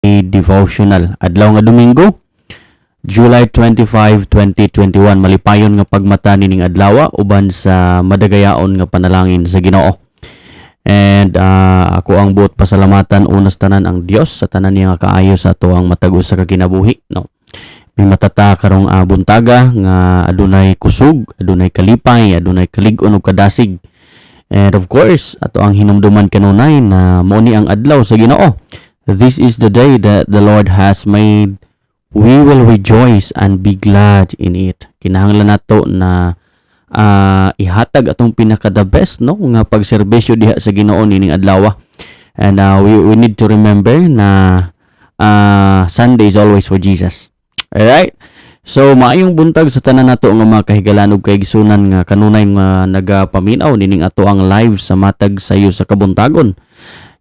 Devotional. Adlaw nga Domingo, July 25, 2021. Malipayon nga pagmata nining adlaw uban sa madagayaon nga panalangin sa Ginoo. And ako ang buot pasalamatan unas tanan ang Dios sa tanan niya nga kaayo sa ato ang matag usa ka kinabuhi, no. May matata karong buntaga nga adunay kusog, adunay kalipay, adunay kalig-on ug kadasig. And of course, ato ang hinumduman kanunay na mao ni ang adlaw sa Ginoo. This is the day that the Lord has made. We will rejoice and be glad in it. Kinahanglan nato na ihatag atong pinaka the best, no, nga pagserbisyo diha sa Ginoo nining adlaw. And we need to remember na Sunday is always for Jesus. Alright? So maayong buntag sa tanan nato nga mga kahigalaan ug kaigsunan nga kanunay nga nagapaminaw nining ato ang live sa matag sayo sa kabuntagon.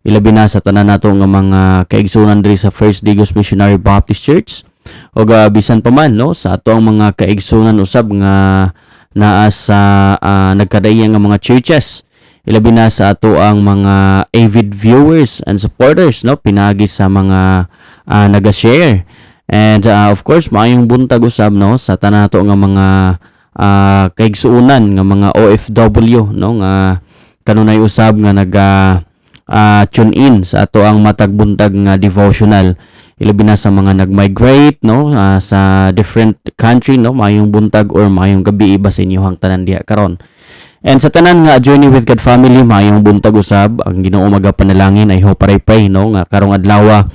Ilabi na sa tanan nato nga mga kaigsunan diri sa First Digos Missionary Baptist Church o bisan pa man, no, sa ato ang mga kaigsunan usab nga naa sa nagkadaiya nga mga churches. Ilabi na sa ato ang mga avid viewers and supporters, no, pinagi sa mga naga-share. And of course, maayong buntag usab, no, sa tanan nato nga mga kaigsuonan nga mga OFW, no, nga kanunay usab nga naga tune in sa ato ang matag buntag nga devotional. Ilabi na sa mga nag-migrate, no, sa different country, no, maayong buntag or maayong gabi iba sa inyohang tanan diha karon. And sa tanan nga Journey with God family, maayong buntag usab. Ang Ginoo magapanalangin. I hope, I pray, no, nga karong adlaw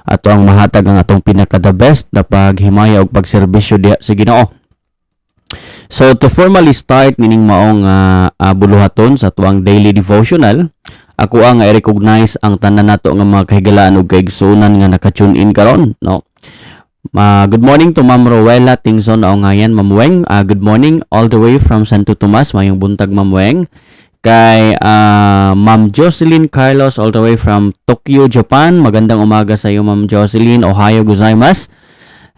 ato ang mahatag ang atong pinaka the best na paghimaya ug pagserbisyo diha sa Ginoo. So to formally start nining maong buluhaton sa atuang daily devotional, ako ang i-recognize ang tanan nato nga mga kahigalaan ug kaigsuonan nga naka-tune in karon, no. Good morning to Ma'am Rowella Tingson Aongayan, Ma'am Weng. Good morning all the way from Santo Tomas. Mayong buntag, Ma'am Weng. Kay Ma'am Jocelyn Carlos all the way from Tokyo, Japan. Magandang umaga sa iyo, Ma'am Jocelyn. Ohayo gozaimasu.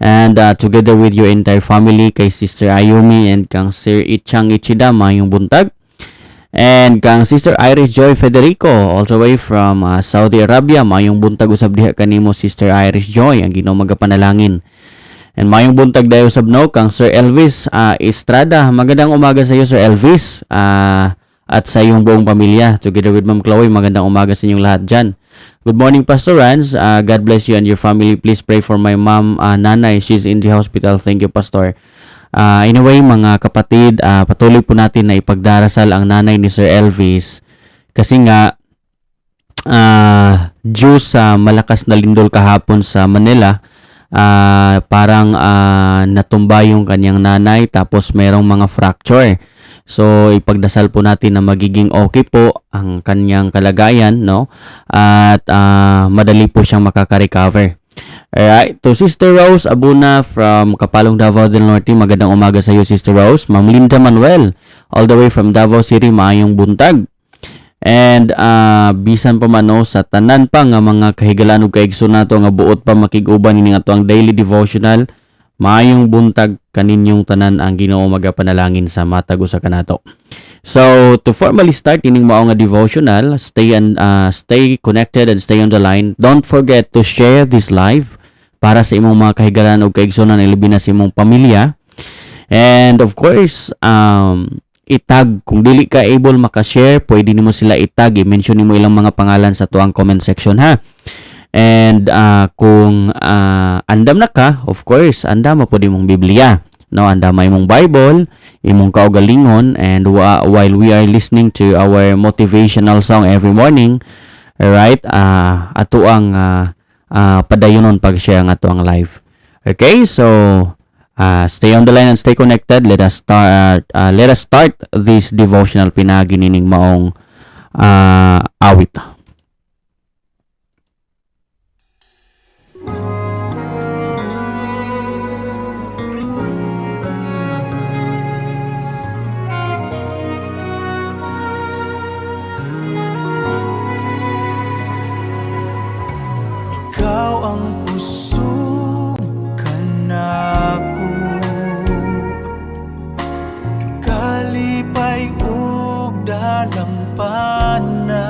And together with your entire family, kay Sister Ayumi and kang Sir Ichang Ichida, mayong buntag. And kang Sister Iris Joy Federico, all the way from Saudi Arabia, mayong buntag usab diha kanimo, Sister Iris Joy, ang Ginoo magapanalangin. And mayong buntag dayo usab, no, kang Sir Elvis Estrada. Magandang umaga sa iyo, Sir Elvis, at sa iyong buong pamilya. Together with Ma'am Chloe, magandang umaga sa inyong lahat dyan. Good morning, Pastor Rans. God bless you and your family. Please pray for my mom, Nanay. She's in the hospital. Thank you, Pastor. Anyway, mga kapatid, patuloy po natin na ipagdarasal ang nanay ni Sir Elvis kasi nga due sa malakas na lindol kahapon sa Manila, parang natumba yung kanyang nanay tapos merong mga fracture. So ipagdasal po natin na magiging okay po ang kanyang kalagayan, no? At madali po siyang makaka-recover. Alright, to Sister Rose Abuna from Kapalong, Davao del Norte, magandang umaga sa iyo, Sister Rose. Ma'am Linda Manuel, all the way from Davao City, maayong buntag. And bisan pa man, no, sa tanan pa nga mga kahigalaan ug kaigsoon nato nga buot pa makig-uban ini ato ang daily devotional, maayong buntag kaninyong tanan. Ang Ginoo magapanalangin sa matag usa kanato. So to formally start ining mao nga devotional, stay connected and stay on the line. Don't forget to share this live para sa imong mga kahigalaan ug kaigsuonan, ilabi na sa imong pamilya. And of course, itag kung dili ka able maka-share, pwede nimo sila itag, i-mention nimo ilang mga pangalan sa tuang comment section, ha. And kung andam na ka, of course, andam mo pud imong Biblia. No, andam imong Bible, imong kaugalingon, and while we are listening to our motivational song every morning, alright, ato ang padayonon pag-share ang ato ang live. Okay, so stay on the line and stay connected. Let us start this devotional pinagi nining maong awit. Ikaw ang kusog kanako, kalipay ug dalampana.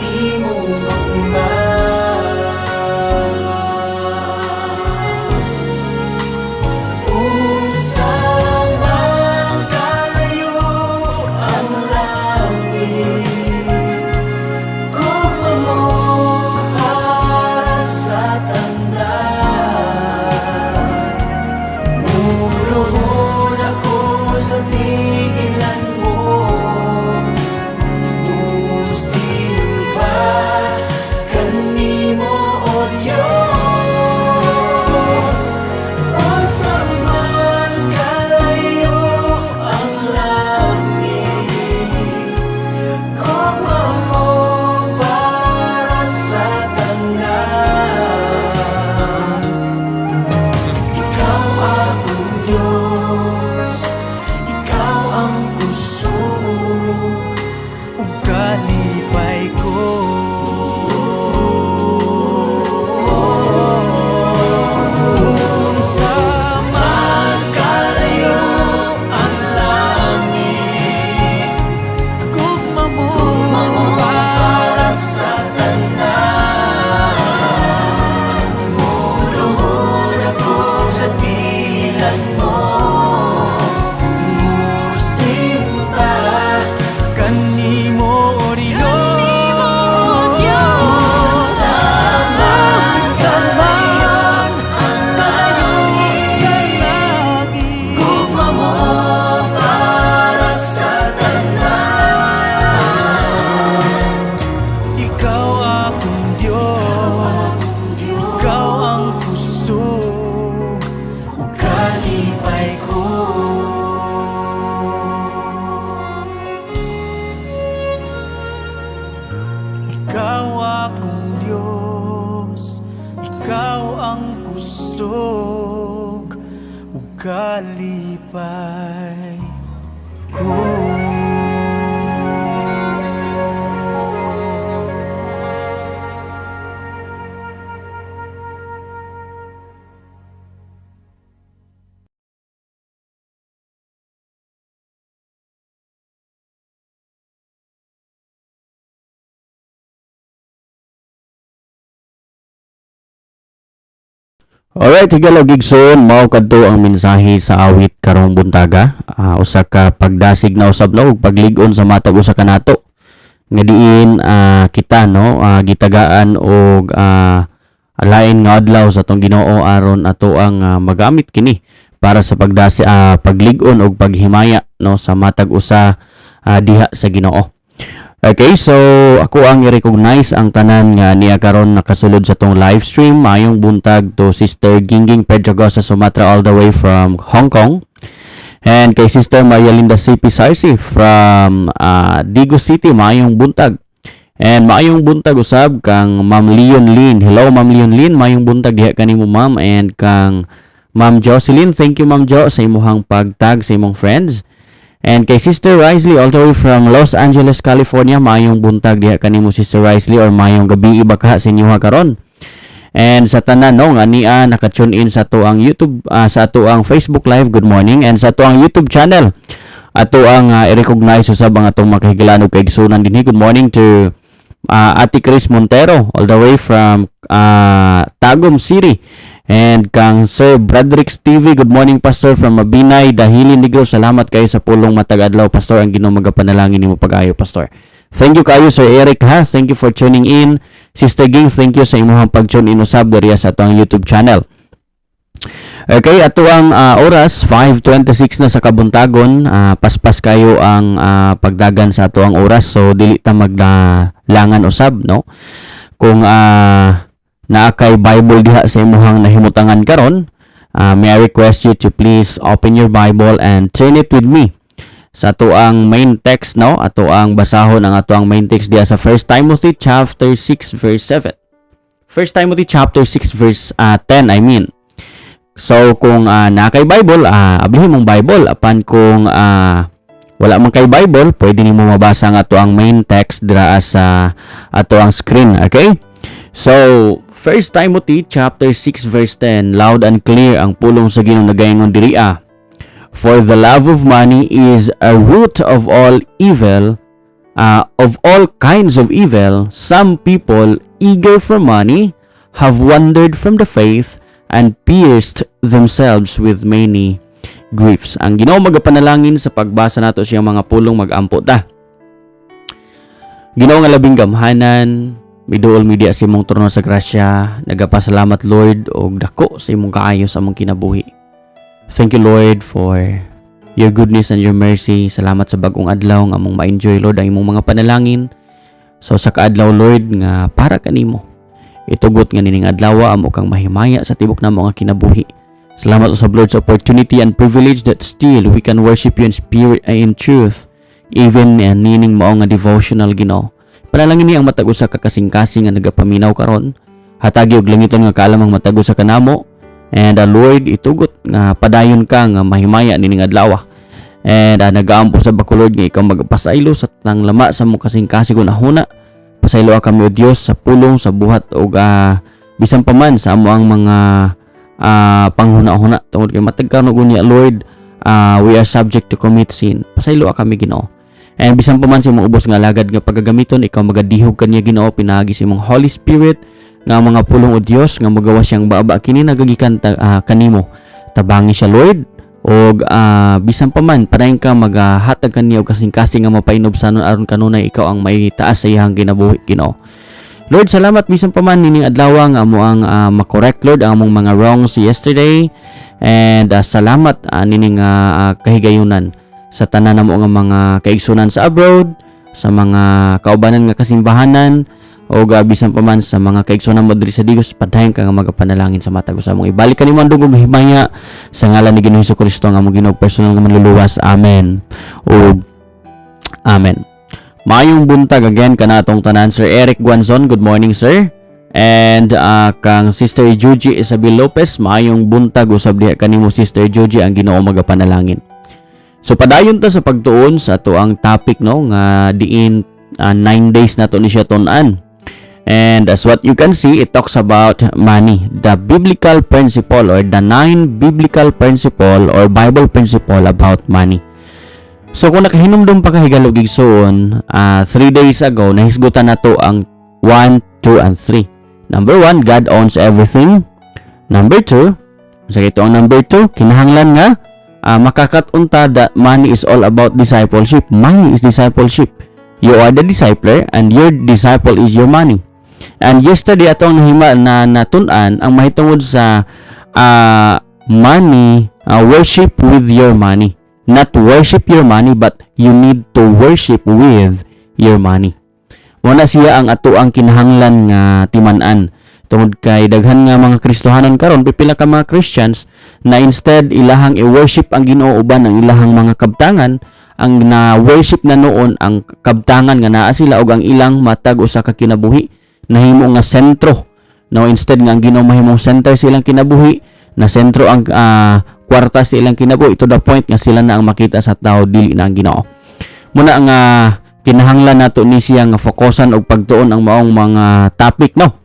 imong gugma. Unsa man kalayo ang langit, gugma mo para sa tanan. Muluhod ako sa tiilan mo, musimba kanimo, O Diyos. Unsa man kalayo ang langit, gugma mo para sa tanan. Ikaw akong Diyos, Ikaw ang kusog ug kalipay ko. Unsa man kalayo ang langit, gugma mo para sa tanan. Muluhod ako sa tiilan mo, musimba kanimo, O Diyos. Unsa man kalayo sa langit, gugma mo para sa tanan. Ikaw akong Diyos, Ikaw ang kusog ug kalipay ko. Ikaw akong Diyos, Ikaw ang kusog ug kalipay ko. Alright, higala gigsoon, mao kadto ang mensahe sa awit karong buntaga. Usa ka pagdasig na usab, no, ug paglig-on sa matag usa kanato. Nga diin kita, no, gitagaan og lain nga adlaw sa atong Ginoo aron ato ang magamit kini para sa pagdasi paglig-on ug paghimaya, no, sa matag usa diha sa Ginoo. Okay, so ako ang i-recognize ang tanan nga niya karon nakasulod sa tong live stream. Maayong buntag to Sister Gingging Pedrogosa Sumatra all the way from Hong Kong. And kay Sister Maria Linda C.P. Sarsi from Digos City, maayong buntag. And maayong buntag usab kang Ma'am Leon Lin. Hello, Ma'am Leon Lin, maayong buntag diha kanimo, ma'am, and kang Ma'am Jocelyn. Thank you, Ma'am Jo, sa imuhang pagtag sa imong friends. And kay Sister Risley all the way from Los Angeles, California, maayong buntag diha kanimo, Sister Risley, or maayong gabi iba ka sa inyo karon. And sa tanan, no, nga niya naka-tune in sa ato ang YouTube, sa ato ang Facebook Live, good morning, and sa ato ang YouTube channel. Ato ang i-recognize usab ang atong makahigalaan ug kaigsunan dinhi. Good morning to Ate Chris Montero all the way from Tagum City. And kang Sir Bradrix TV, good morning, Pastor, from Mabinay, Dahili, Negros. Salamat kayo sa pulong matag adlaw, Pastor. Ang Ginoo magapanalangin nimo pag-ayo, Pastor. Thank you kayo, Sir Eric, ha. Thank you for tuning in. Sister Ging, thank you sa imong pag-tune in usab diri sa atong YouTube channel. Okay, ato ang oras 5:26 na sa kabuntagon. Paspas kayo ang pagdagan sa ato ang oras, so dili ta maglangan usab, no. Kung naa kay Bible diha sa imuhang nahimutangan karon, may I request you to please open your Bible and turn it with me sa ato ang main text, no? Ato ang basahon ang ato ang main text diha sa 1 Timothy chapter 6 verse 7. 1 Timothy chapter 6 verse 10, I mean. So kung naa kay Bible, ablihin mong Bible, apan kung wala man kay Bible, pwede nimo mabasa ang ato ang main text dira sa ato ang screen, okay? So 1 Timothy chapter 6 verse 10, loud and clear ang pulong sa Ginoo nagaingon diri ah. "For the love of money is a root of all evil, Of all kinds of evil, some people eager for money have wandered from the faith and pierced themselves with many griefs. Ang Ginoo magapanalangin sa pagbasa nato siyang mga pulong. Magampo ta. Ginoo nga labing gamhanan, miduol mi diha sa imong trono sa grasya, nagapasalamat, Lord, og dako sa imong kaayo sa among kinabuhi. Thank you, Lord, for your goodness and your mercy. Salamat sa bagong adlaw nga among ma-enjoy, Lord, ang imong mga panalangin. So sa kaadlaw, Lord, nga para kanimo. Itugot nga nining adlaw amo kang mahimaya sa tibok namo nga kinabuhi. Salamat usab, Lord, sa opportunity and privilege that still we can worship you in spirit and in truth even nining mao nga devotional, Ginoo. Panalangin ni ang matag usa ka kasing-kasing nga nagapaminaw karon. Hatagi og langiton nga kaalam ang matag usa kanamo. And Lord, itugot nga padayon ka nga mahimaya nining adlaw. And nagaampo sa bako, Lord, nga ikaw magpasaylo sa tanang lama sa among kasing-kasing hunahuna. Pasaylo kami, O Dios, sa pulong, sa buhat ug bisan pa man sa amo ang mga panghuna-huna tungod kay matag karon unya, Lord, we are subject to commit sin. Pasaylo kami, Ginoo. And bisan pa man sa imong ubos nga alagad nga pagagamiton, ikaw magadihog kaniya, Ginoo, pinaagi sa imong Holy Spirit nga ang mga pulong, O Dios, nga magawa siyang baba kini nagagikan kanimo. Tabangi siya, Lord, og bisan pa man padayon ka magahatag kaniya og kasing-kasing nga mapainubsanon aron kanunay ikaw ang maitaas sa iyang kinabuhi, Ginoo. Lord, salamat bisan pa man nining adlaw nga amo ang makorrect, Lord, ang among mga wrongs yesterday and salamat nining kahigayunan sa tanan namo nga mga kaigsunan sa abroad, sa mga kaubanan nga kasimbahanan o bisan pa man sa mga kaigsunan mo diri sa Digos. Padayon ka nga magapanalangin sa matag usa mong ibalik kanimo ang dungog himaya sa ngalan ni Ginoong Kristo nga among Ginoo, personal nga manluluwas. Amen. Ug amen. Maayong buntag again kanatong tanan. Sir Eric Guanzon, good morning, sir. And kang Sister Juji Isabel Lopez, maayong buntag usab diha kanimo, Sister Juji. Ang Ginoo magapanalangin. So padayon ta sa pagtuon sa ato ang topic, no, nga diin 9 days na to ni siya tun-an. And as what you can see, it talks about money, the biblical principle or the nine biblical principle or Bible principle about money. So kung nakahinumdum pa ka, higalo igsoon, 3 days ago, nahisgutan na to ang 1, 2, and 3. Number 1, God owns everything. Number 2, sa ito ang number 2, kinahanglan nga makakat-on ta that money is all about discipleship. Money is discipleship. You are the discipler and your disciple is your money. And yesterday atong nahima na natun-an ang mahitungod sa money, worship with your money. Not worship your money, but you need to worship with your money. Muna siya ang ato ang kinahanglan nga timan-an. Tungod kay daghan nga mga Kristohanon karon, pipila ka mga Christians na instead ilahang i-worship ang Ginoo uban ang ilahang mga kabtangan, ang na worship na noon ang kabtangan nga naa sila ug ang ilang matag usa ka kinabuhi nahimo nga sentro. No, instead nga ang Ginoo mahimong center sa ilang kinabuhi, na sentro ang kwarta sa ilang kinabuhi to the point nga sila na ang makita sa tao, dili na ang Ginoo. Muna nga kinahanglan nato ni siya nga fokusan og pagtuon ang maong mga topic, no.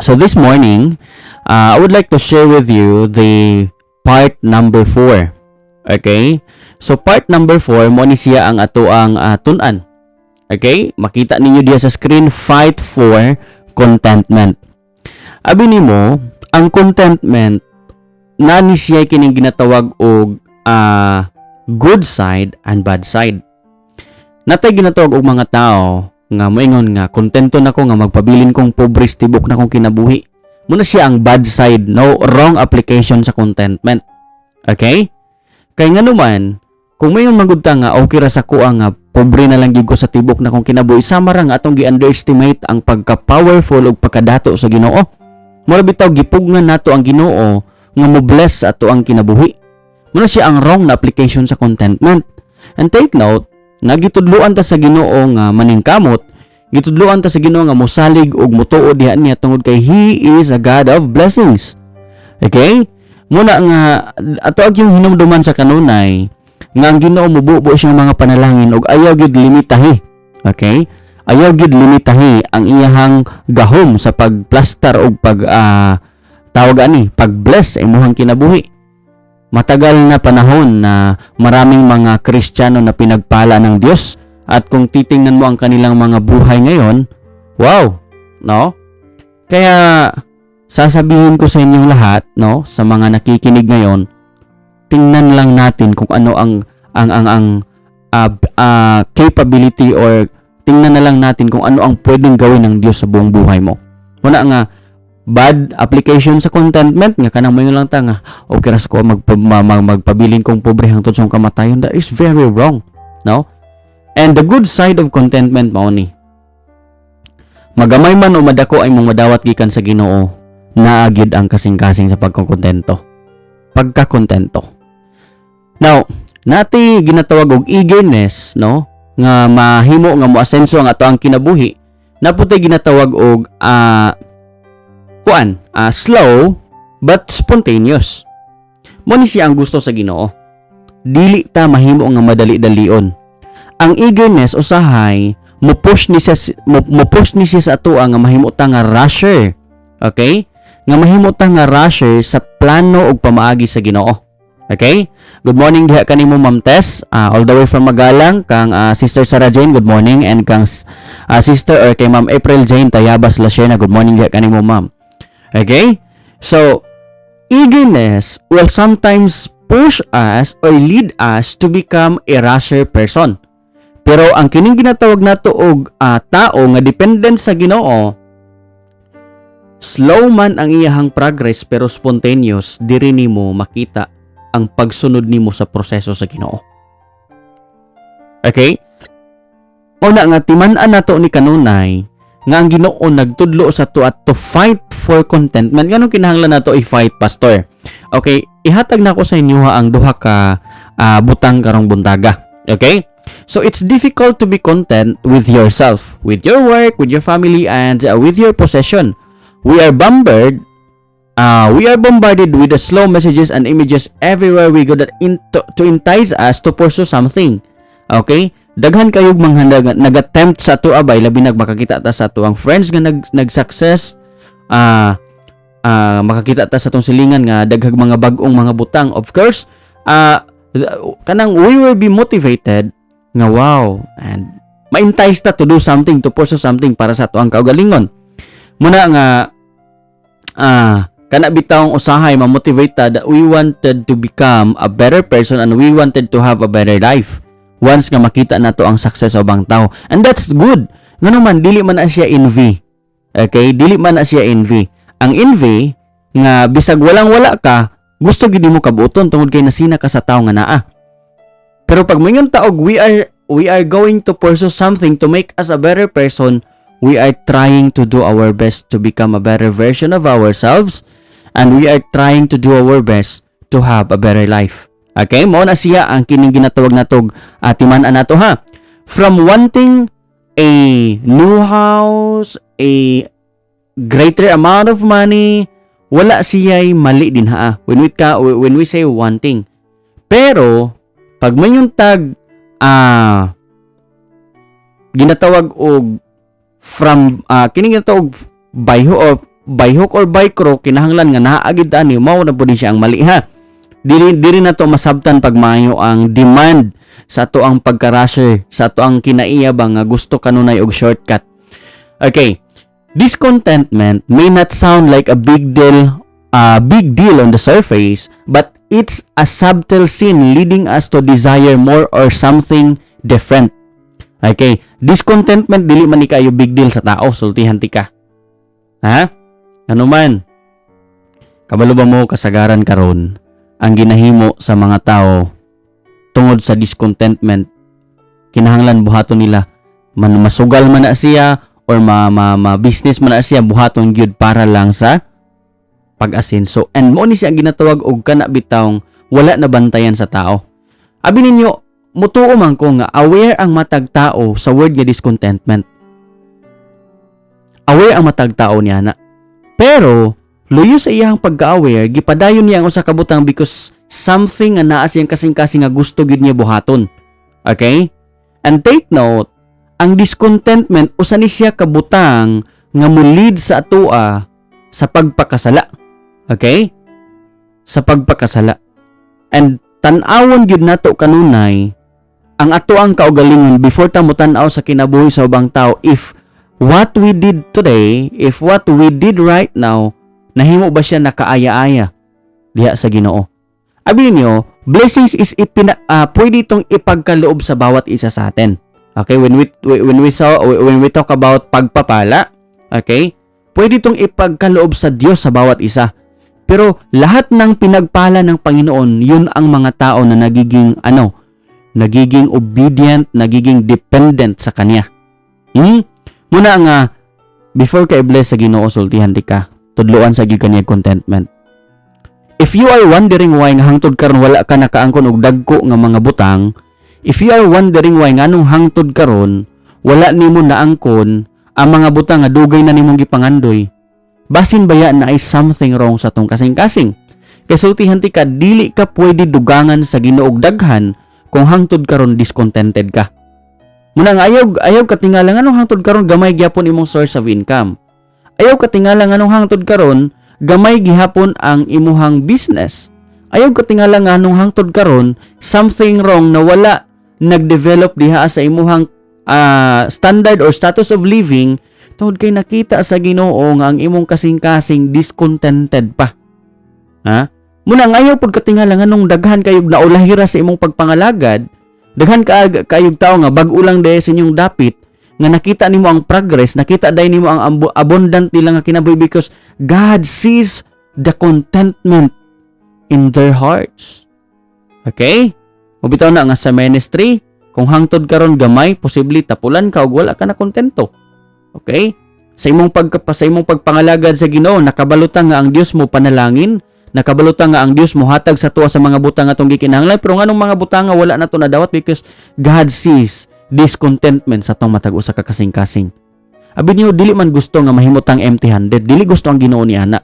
So this morning, I would like to share with you the part number 4. Okay? So part number 4 mo ni siya ang ato ang tun-an. Okay? Makita ninyo diya sa screen, fight for contentment. Abi nimo, ang contentment na ni siya kining ginatawag og good side and bad side. Natay ginatawag og mga tao nga moingon nga kontento na ko nga magpabilin kong pobre sa tibok na kong kinabuhi. Muna siya ang bad side, no, wrong application sa contentment. Okay? Kay nga naman, kung mayon magud ta nga okay ra sa kuha nga pobre na lang gyud ko sa tibok na kong kinabuhi, sama ra nga atong gi-underestimate ang pagka-powerful ug pagkadato sa Ginoo. Mura bitaw gipugngan nato ang Ginoo nga mo bless sa ato ang kinabuhi. Muna siya ang wrong na application sa contentment. And take note, nga gitudloan ta sa Ginoo nga maningkamot, gitudloan ta sa Ginoo nga mosalig ug motuo diha niya tungod kay He is a God of blessings. Okay? Muna nga ato ag yung hinumduman sa kanunay nga ang Ginoo mububo siyang mga panalangin ug ayaw gyud limitahi. Okay? Ayaw gyud limitahi ang iyahang gahom sa pagplastar og pag tawag ani, pag-bless sa imuhang kinabuhi. Matagal na panahon na maraming mga Kristiyano na pinagpala ng Dios. At kung titingnan mo ang kanilang mga buhay ngayon, wow, no? Kaya sasabihin ko sa inyong lahat, no, sa mga nakikinig ngayon, tingnan lang natin kung ano ang capability or tingnan na lang natin kung ano ang pwedeng gawin ng Diyos sa buong buhay mo. Muna nga bad application sa contentment nga kanang moingon lang ta nga okay ras ko magpabilin kong pobre hangtod sa akong kamatayon, that is very wrong, no? And the good side of contentment mao ni magamay man o madako ay mong madawat gikan sa Ginoo, naa gyud ang kasing-kasing sa pagkokontento, pagkakontento. Now, nati ginatawag og eagerness, no, nga mahimo nga moasenso ang ato ang kinabuhi. Naputoy ginatawag og kuan, slow but spontaneous. Mo ni siya ang gusto sa Ginoo. Dili ta mahimo nga madali-dalion. Ang eagerness usahay mo push ni siya sa atoa nga mahimo ta nga rusher. Okay? Nga mahimo ta nga rusher sa plano ug pamaagi sa Ginoo. Okay? Good morning diha kanimo, Ma'am Tess, all the way from Magalang, kang Sister Sarah Jane, good morning, and kang Sister or kay Ma'am April Jane Tayabas Lashena, good morning diha kanimo, Ma'am. Okay? So, eagerness will sometimes push us or lead us to become a rusher person. Pero ang kining ginatawag nato og tao nga dependent sa Ginoo, slow man ang iyahang progress pero spontaneous, diri nimo makita ang pagsunod nimo sa proseso sa Ginoo. Okay? Una nga timan-an nato ni kanunay nga ang Ginoo nagtudlo sa ato at to fight for contentment. Nganong kinahanglan nato i-fight, Pastor? Okay, ihatag nako sa inyo ha ang duha ka butang karong buntaga. Okay? So it's difficult to be content with yourself, with your work, with your family and with your possession. We are bombarded with the slow messages and images everywhere we go that to entice us to pursue something. Okay? Daghan kayog mga nag-attempt sa ato abay, labi nag makakita ta sa ato ang friends nga nag-success, makakita ta sa atong silingan nga daghag mga bag-ong mga butang. Of course, kanang we will be motivated nga wow and ma-entice ta to do something, to pursue something para sa ato ang kaugalingon. Muna nga kana bitawng usahay ma-motivate ta that we wanted to become a better person and we wanted to have a better life once nga makita nato ang success sa ubang tao. And that's good. Ngano man dili man na siya envy. Okay, dili man na siya envy. Ang envy nga bisag walang wala ka, gusto gid mo kabuoton tungod kay nasina ka sa tao nga naa. Pero pag moingon ta og we are going to pursue something to make us a better person, we are trying to do our best to become a better version of ourselves and we are trying to do our best to have a better life. Okay, mao na siya ang kining ginatawag natog timan-an nato ha. From wanting a new house, a greater amount of money, wala siya'y mali din ha. When we say wanting. Pero pag may tag ginatawag og from kining ginatawag by hook or by crook, kinahanglan nga naa gid ani, mao na pud siya ang mali ha. Dili na to masabtan pag maayo ang demand sa ato ang pagka-rusher, sa ato ang kinaiya ba nga gusto kanunay og shortcut. Okay. Discontentment may not sound like a big deal on the surface, but it's a subtle sin leading us to desire more or something different. Okay, discontentment dili man ni kayo big deal sa tao, sultihan tika. Ha? Ano man? Kabalo ba mo kasagaran karon ang ginahimo sa mga tao tungod sa discontentment, kinahanglan buhaton nila man masugal man na siya or ma business man na siya, buhaton gyud para lang sa pag-asenso? And mo ni siya ang ginatawag og kana bitawng wala na bantayan sa tao. Abi ninyo, mutuo man ko nga aware ang matag tao sa word nga discontentment. Aware ang matag tao niya na, pero luyo sa iyang pagka-aware, gipadayon niya ang usa ka butang because something nga naa siyang kasing-kasing nga gusto gyud niya buhaton. Okay? And take note, ang discontentment usa ni siya ka butang nga mo-lead sa atoa sa pagpakasala. Okay? Sa pagpakasala. And tan-awon gyud nato kanunay Ang ato ang kaugalingon before ta motan-aw sa kinabuhi sa ubang tao, if what we did today, if what we did right now, nahimo ba siya nakaaya-aya diha sa Ginoo? Abi niyo, blessings is pwede itong ipagkaloob sa bawat isa sa atin. Okay, when we talk about pagpapala, okay? Pwede itong ipagkaloob sa Diyos sa bawat isa. Pero lahat ng pinagpala ng Panginoon, yun ang mga tao na nagiging ano, nagiging obedient, nagiging dependent sa Kanya. Muna nga before ka i-bless sa Ginoo, sultihan di ka, tudloan sa gyud kaniya contentment. If you are wondering why nga hangtod karon wala ka nakaangkon og dagko nga mga butang, if you are wondering why nganong hangtod karon wala nimo naangkon ang mga butang nga dugay na nimong gipangandoy, basin baya na ay something wrong sa tong kasing-kasing. Kay sultihan ti ka, dili ka pwede dugangan sa Ginoo og daghan kung hangtod karon discontented ka. Muna nga ayaw ayaw katingala nganong hangtod karon gamay gyapon imong source of income. Ayaw katingala nganong hangtod karon gamay gihapon ang imuhang business. Ayaw katingala nganong hangtod karon something wrong na wala nag-develop diha sa imuhang standard or status of living, tungod kay nakita sa Ginoo nga ang imong kasing-kasing discontented pa. Ha? Muna nga ayaw pud katingala nganong daghan kayog naulahira sa imong pagpangalagad, daghan ka kayog tao nga bag-o lang diay sa inyong dapit nga nakita nimo ang progress, nakita day nimo ang abundant nila nga kinabuhi because God sees the contentment in their hearts. Okay? Mubitaw na nga sa ministry, kung hangtod karon gamay, posible tapulan ka ug wala ka na kontento. Okay? Sa imong pagpangalagad sa Ginoo, nakabalutan nga ang Dios mo panalangin, nakabalutan nga ang Dios mo hatag sa tuwa sa mga butang nga atong gikinahanglan, pero nganong mga butang nga wala na to nadawat? Because God sees discontentment sa atong matag usa ka kasing-kasing. Abi niyo, dili man gusto nga mahimutang empty-handed, dili gusto ang Ginoo ni ana.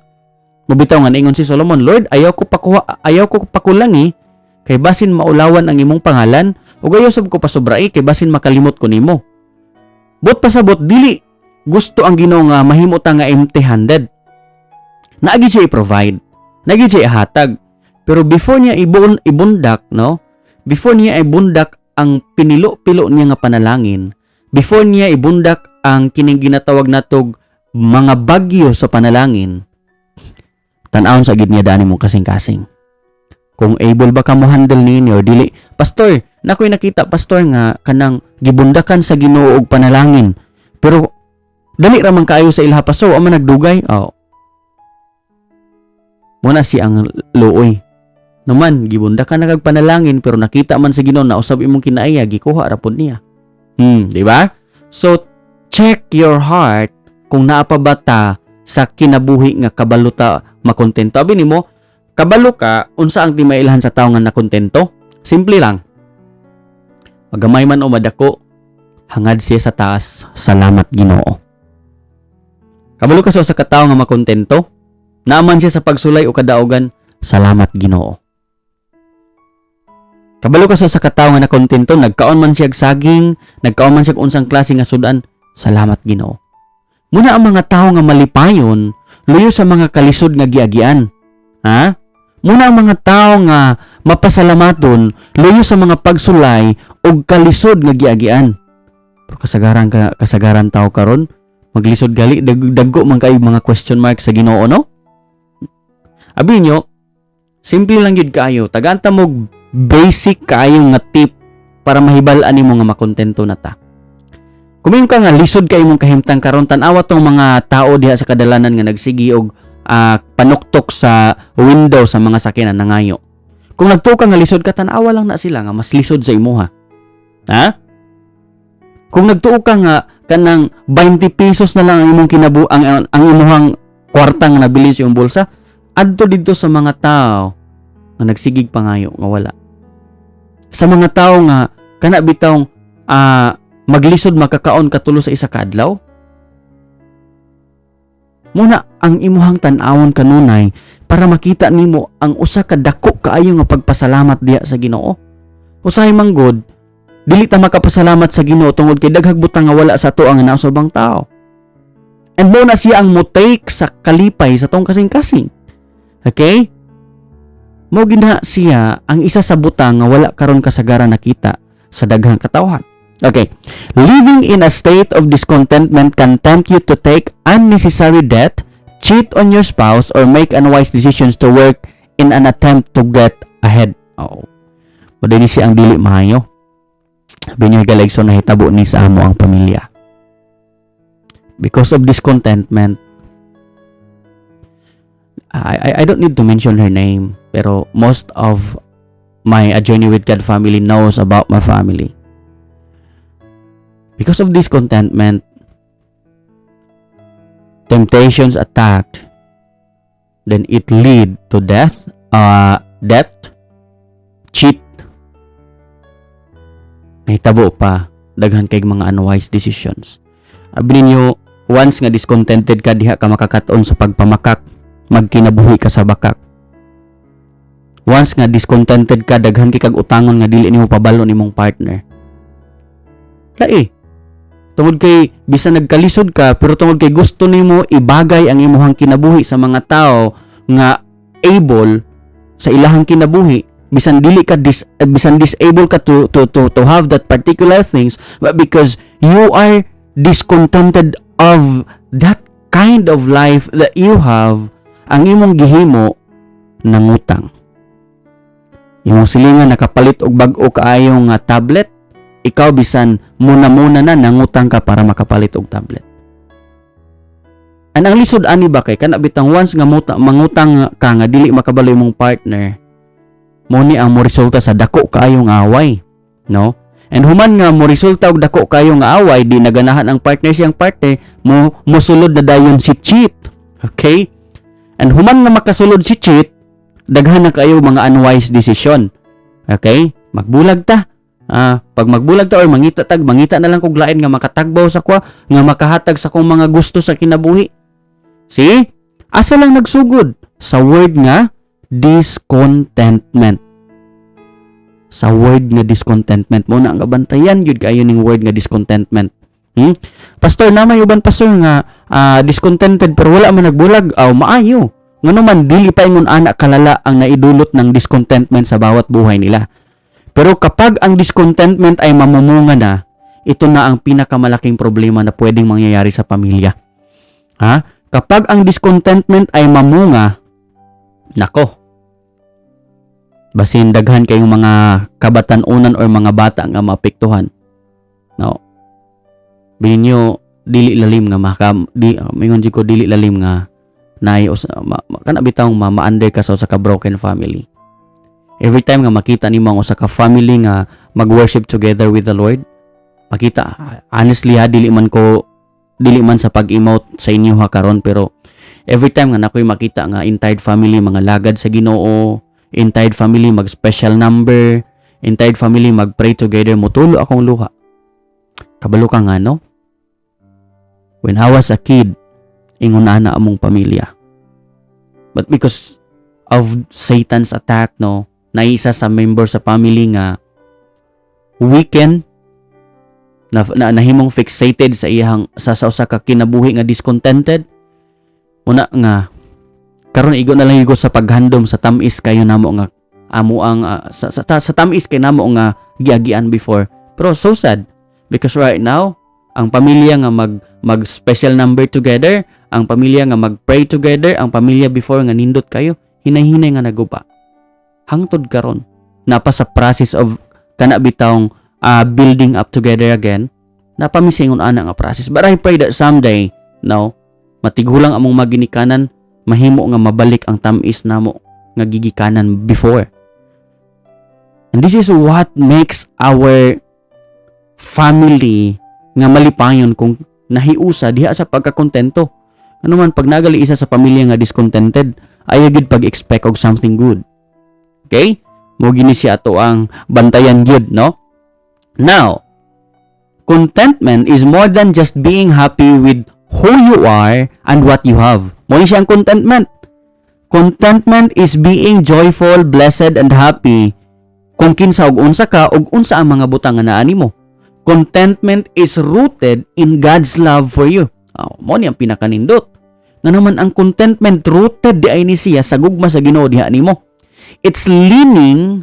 Mubitaw nga niingon si Solomon, "Lord, ayaw ko pakuha, ayaw ko pakulangi kay basin maulawan ang imong pangalan, ug ayaw sab ko pasubrai kay basin makalimot ko nimo." Buot pasabot, dili gusto ang Ginoo nga mahimo ta nga empty-handed. Naagi siya i-provide. Naagi siya ihatag. Pero before niya ibundak, no? Before niya ibundak ang pinilo-pilo niya nga panalangin, before niya ibundak ang kining ginatawag natog mga bagyo sa panalangin, tan-awon sa gid niya dani mo kasing-kasing. Kung able ba ka mo handle niini or dili. "Pastor, nakoy nakita, pastor, nga kanang gibundakan sa Ginoo og panalangin. Pero dali ra man kaayo sa ilaha, pastor, wa man nagdugay." Oh. Muna si ang luoy. Naman gibundakan na kag panalangin pero nakita man sa Ginoo na usab imong kinaiya, gikuha ra pud niya. Di ba? So check your heart kung naa pa ba ta sa kinabuhi nga kabalo ta makontento. Abi nimo, kabalo ka unsa ang timailhan sa tawo nga nakontento? Simple lang. Magamay man o madako, hangad siya sa taas, "Salamat, Ginoo." Kabalo ka sa usa ka tawo nga makontento, naaman siya sa pagsulay o kadaugan, "Salamat, Ginoo." Kabalo ka sa usa ka tawo nga nakontento, nagkaon man siya og saging, nagkaon man siya og unsang klase nga sudan, "Salamat, Ginoo." Muna ang mga tao nga malipayon, luyo sa mga kalisod nga giagian. Ha? Muna ang mga tao nga mapasalamaton, luyo sa mga pagsulay og kalisod nga giagian. Pero kasagaran tao karon maglisod gali, dagko man kayo mga question mark sa Ginoo, no? Abi nyo, simple lang gyud kaayo. Tagaan ta mo basic kaayo nga tip para mahibal-an nimo nga makontento na ta. Kung ka nga lisod kay imong kahimtang karon, tan-awa tong mga tao diha sa kadalanan nga nagsigi og panuktok sa window sa mga sakyanan, nangayo. Kung nagtuo ka nga lisod ka, tan-awa lang na sila nga mas lisod sa imuha. Ha? Kung nagtuo ka nga kanang 20 pesos na lang ang imong kinabu ang imuhang kwarta nga nabili sa imong bulsa, adto didto sa mga tao nga nagsigig pangayo nga wala. Sa mga tao nga kana bitawng maglisod makakaon katulo sa isa ka adlaw. Muna ang imuhang tan-awon kanunay para makita nimo ang usa ka dako kaayo nga pagpasalamat diha sa Ginoo. Usahay man gud, dili ta makapasalamat sa Ginoo tungod kay daghag butang nga wala sa ato ang naa sa ubang tao. And mo na siya ang mo-take sa kalipay sa tong kasing-kasing. Okay? Mo gina siya ang isa sa butang nga wala karon kasagaran nakita sa daghang katawhan. Okay. Living in a state of discontentment can tempt you to take unnecessary debt, cheat on your spouse, or make unwise decisions to work in an attempt to get ahead. Oh. Mao ni siya ang dili maayo. Binyo, higalaigsoon, nahitabo ni sa amo ang pamilya. Because of discontentment, I don't need to mention her name, pero most of my A Journey with God family knows about my family. Because of discontentment, temptations attacked, then it lead to death, debt, cheat, nahitabo pa, daghan kay mga unwise decisions. Abi ninyo, once nga discontented ka, diha ka makakaton sa pagpamakak, magkinabuhi ka sa bakak. Once nga discontented ka, daghan kay kag utangon nga dili nimo pabalo nimong partner. Lae. Tungod kay bisan nagkalisod ka, pero tungod kay gusto nimo ibagay ang imuhang kinabuhi sa mga tao nga able sa ilahang kinabuhi, bisan dili ka bisan disable ka to have that particular things, but because you are discontented of that kind of life that you have, ang imong gihimo, nangutang. Imong silingan nakapalit og bag-o kaayo nga tablet, ikaw bisan muna-muna na, nangutang ka para makapalit og tablet. And ang lisod ani ba, kay kana bitang once nga mangutang ka nga dili makabalo imong partner, mo ni ang moresulta sa dako kaayong away, no? And human nga mo resulta og dako kayo nga away, di naganahan ang partner siyang partner, mo mosulod na dayon si cheat. Okay? And human nga makasulod si cheat, daghan na kayo mga unwise decision. Okay? Magbulag ta. Pag magbulag ta or mangita tag, mangita na lang kog lain nga makatagbaw sa kwa, nga makahatag sa kong mga gusto sa kinabuhi. See? Asa lang nagsugod? Sa word nga discontentment. Sa word nga discontentment mo na ang kabantayan gyud kayo ning word nga discontentment. Pastor, na may uban, pastor, nga discontented pero wala man nagbulag. Aw, maayo. Ngano man dili pa ingon ana kalala ang naidulot ng discontentment sa bawat buhay nila. Pero kapag ang discontentment ay mamumunga na, ito na ang pinakamalaking problema na pwedeng mangyayari sa pamilya. Ha? Kapag ang discontentment ay mamunga, nako, basin daghan kayong mga kabatan-unan or mga bata nga maapektuhan. No. Bininyo dili lalim nga maka di mingon jud ko, dili lalim nga naay kana bitawng ma-under ka sa usa ka broken family. Every time nga makita nimo ang usa ka family nga mag-worship together with the Lord, makita, honestly ha, dili man sa pag-emote sa inyo ha karon, pero every time nga nakoy makita nga entire family mga lagad sa Ginoo, entire family mag special number, entire family mag-pray together, motulo akong luha. Kabalo ka nga, no? When I was a kid, ingon ana among pamilya. But because of Satan's attack, no, naisa sa member sa family nga weaken na nahimong fixated sa iyang sa usa ka kinabuhi nga discontented. Una nga karon igo na lang igo sa paghandom sa tamis kayo namo nga amo ang sa tamis kay namo nga giagian before. Pero so sad because right now ang pamilya nga mag mag special number together, ang pamilya nga mag-pray together, ang pamilya before nga nindot kayo, hinay-hinay nga naguba hangtod karon napa sa process of kana bitawng building up together again. Napamisingon ana nga process, but I pray that someday, no, matigulang among maginikanan, mahimo nga mabalik ang tam-is namo nga gigikanan before. And this is what makes our family nga malipayon kung nahiusa diha sa pagkakontento. Ano man pag nagali isa sa pamilya nga discontented, ayaw gyud pag-expect og something good. Okay? Mo gini siya ato ang bantayan gyud, no? Now, contentment is more than just being happy with who you are and what you have. Mo ni siya ang contentment. Contentment is being joyful, blessed, and happy kung kinsa og unsa ka ug unsa ang mga butang nga naa nimo. Contentment is rooted in God's love for you. Oh, mo ni ang pinakanindot. Nga naman ang contentment rooted di ay ni siya sa gugma sa Ginoo diha nimo. It's leaning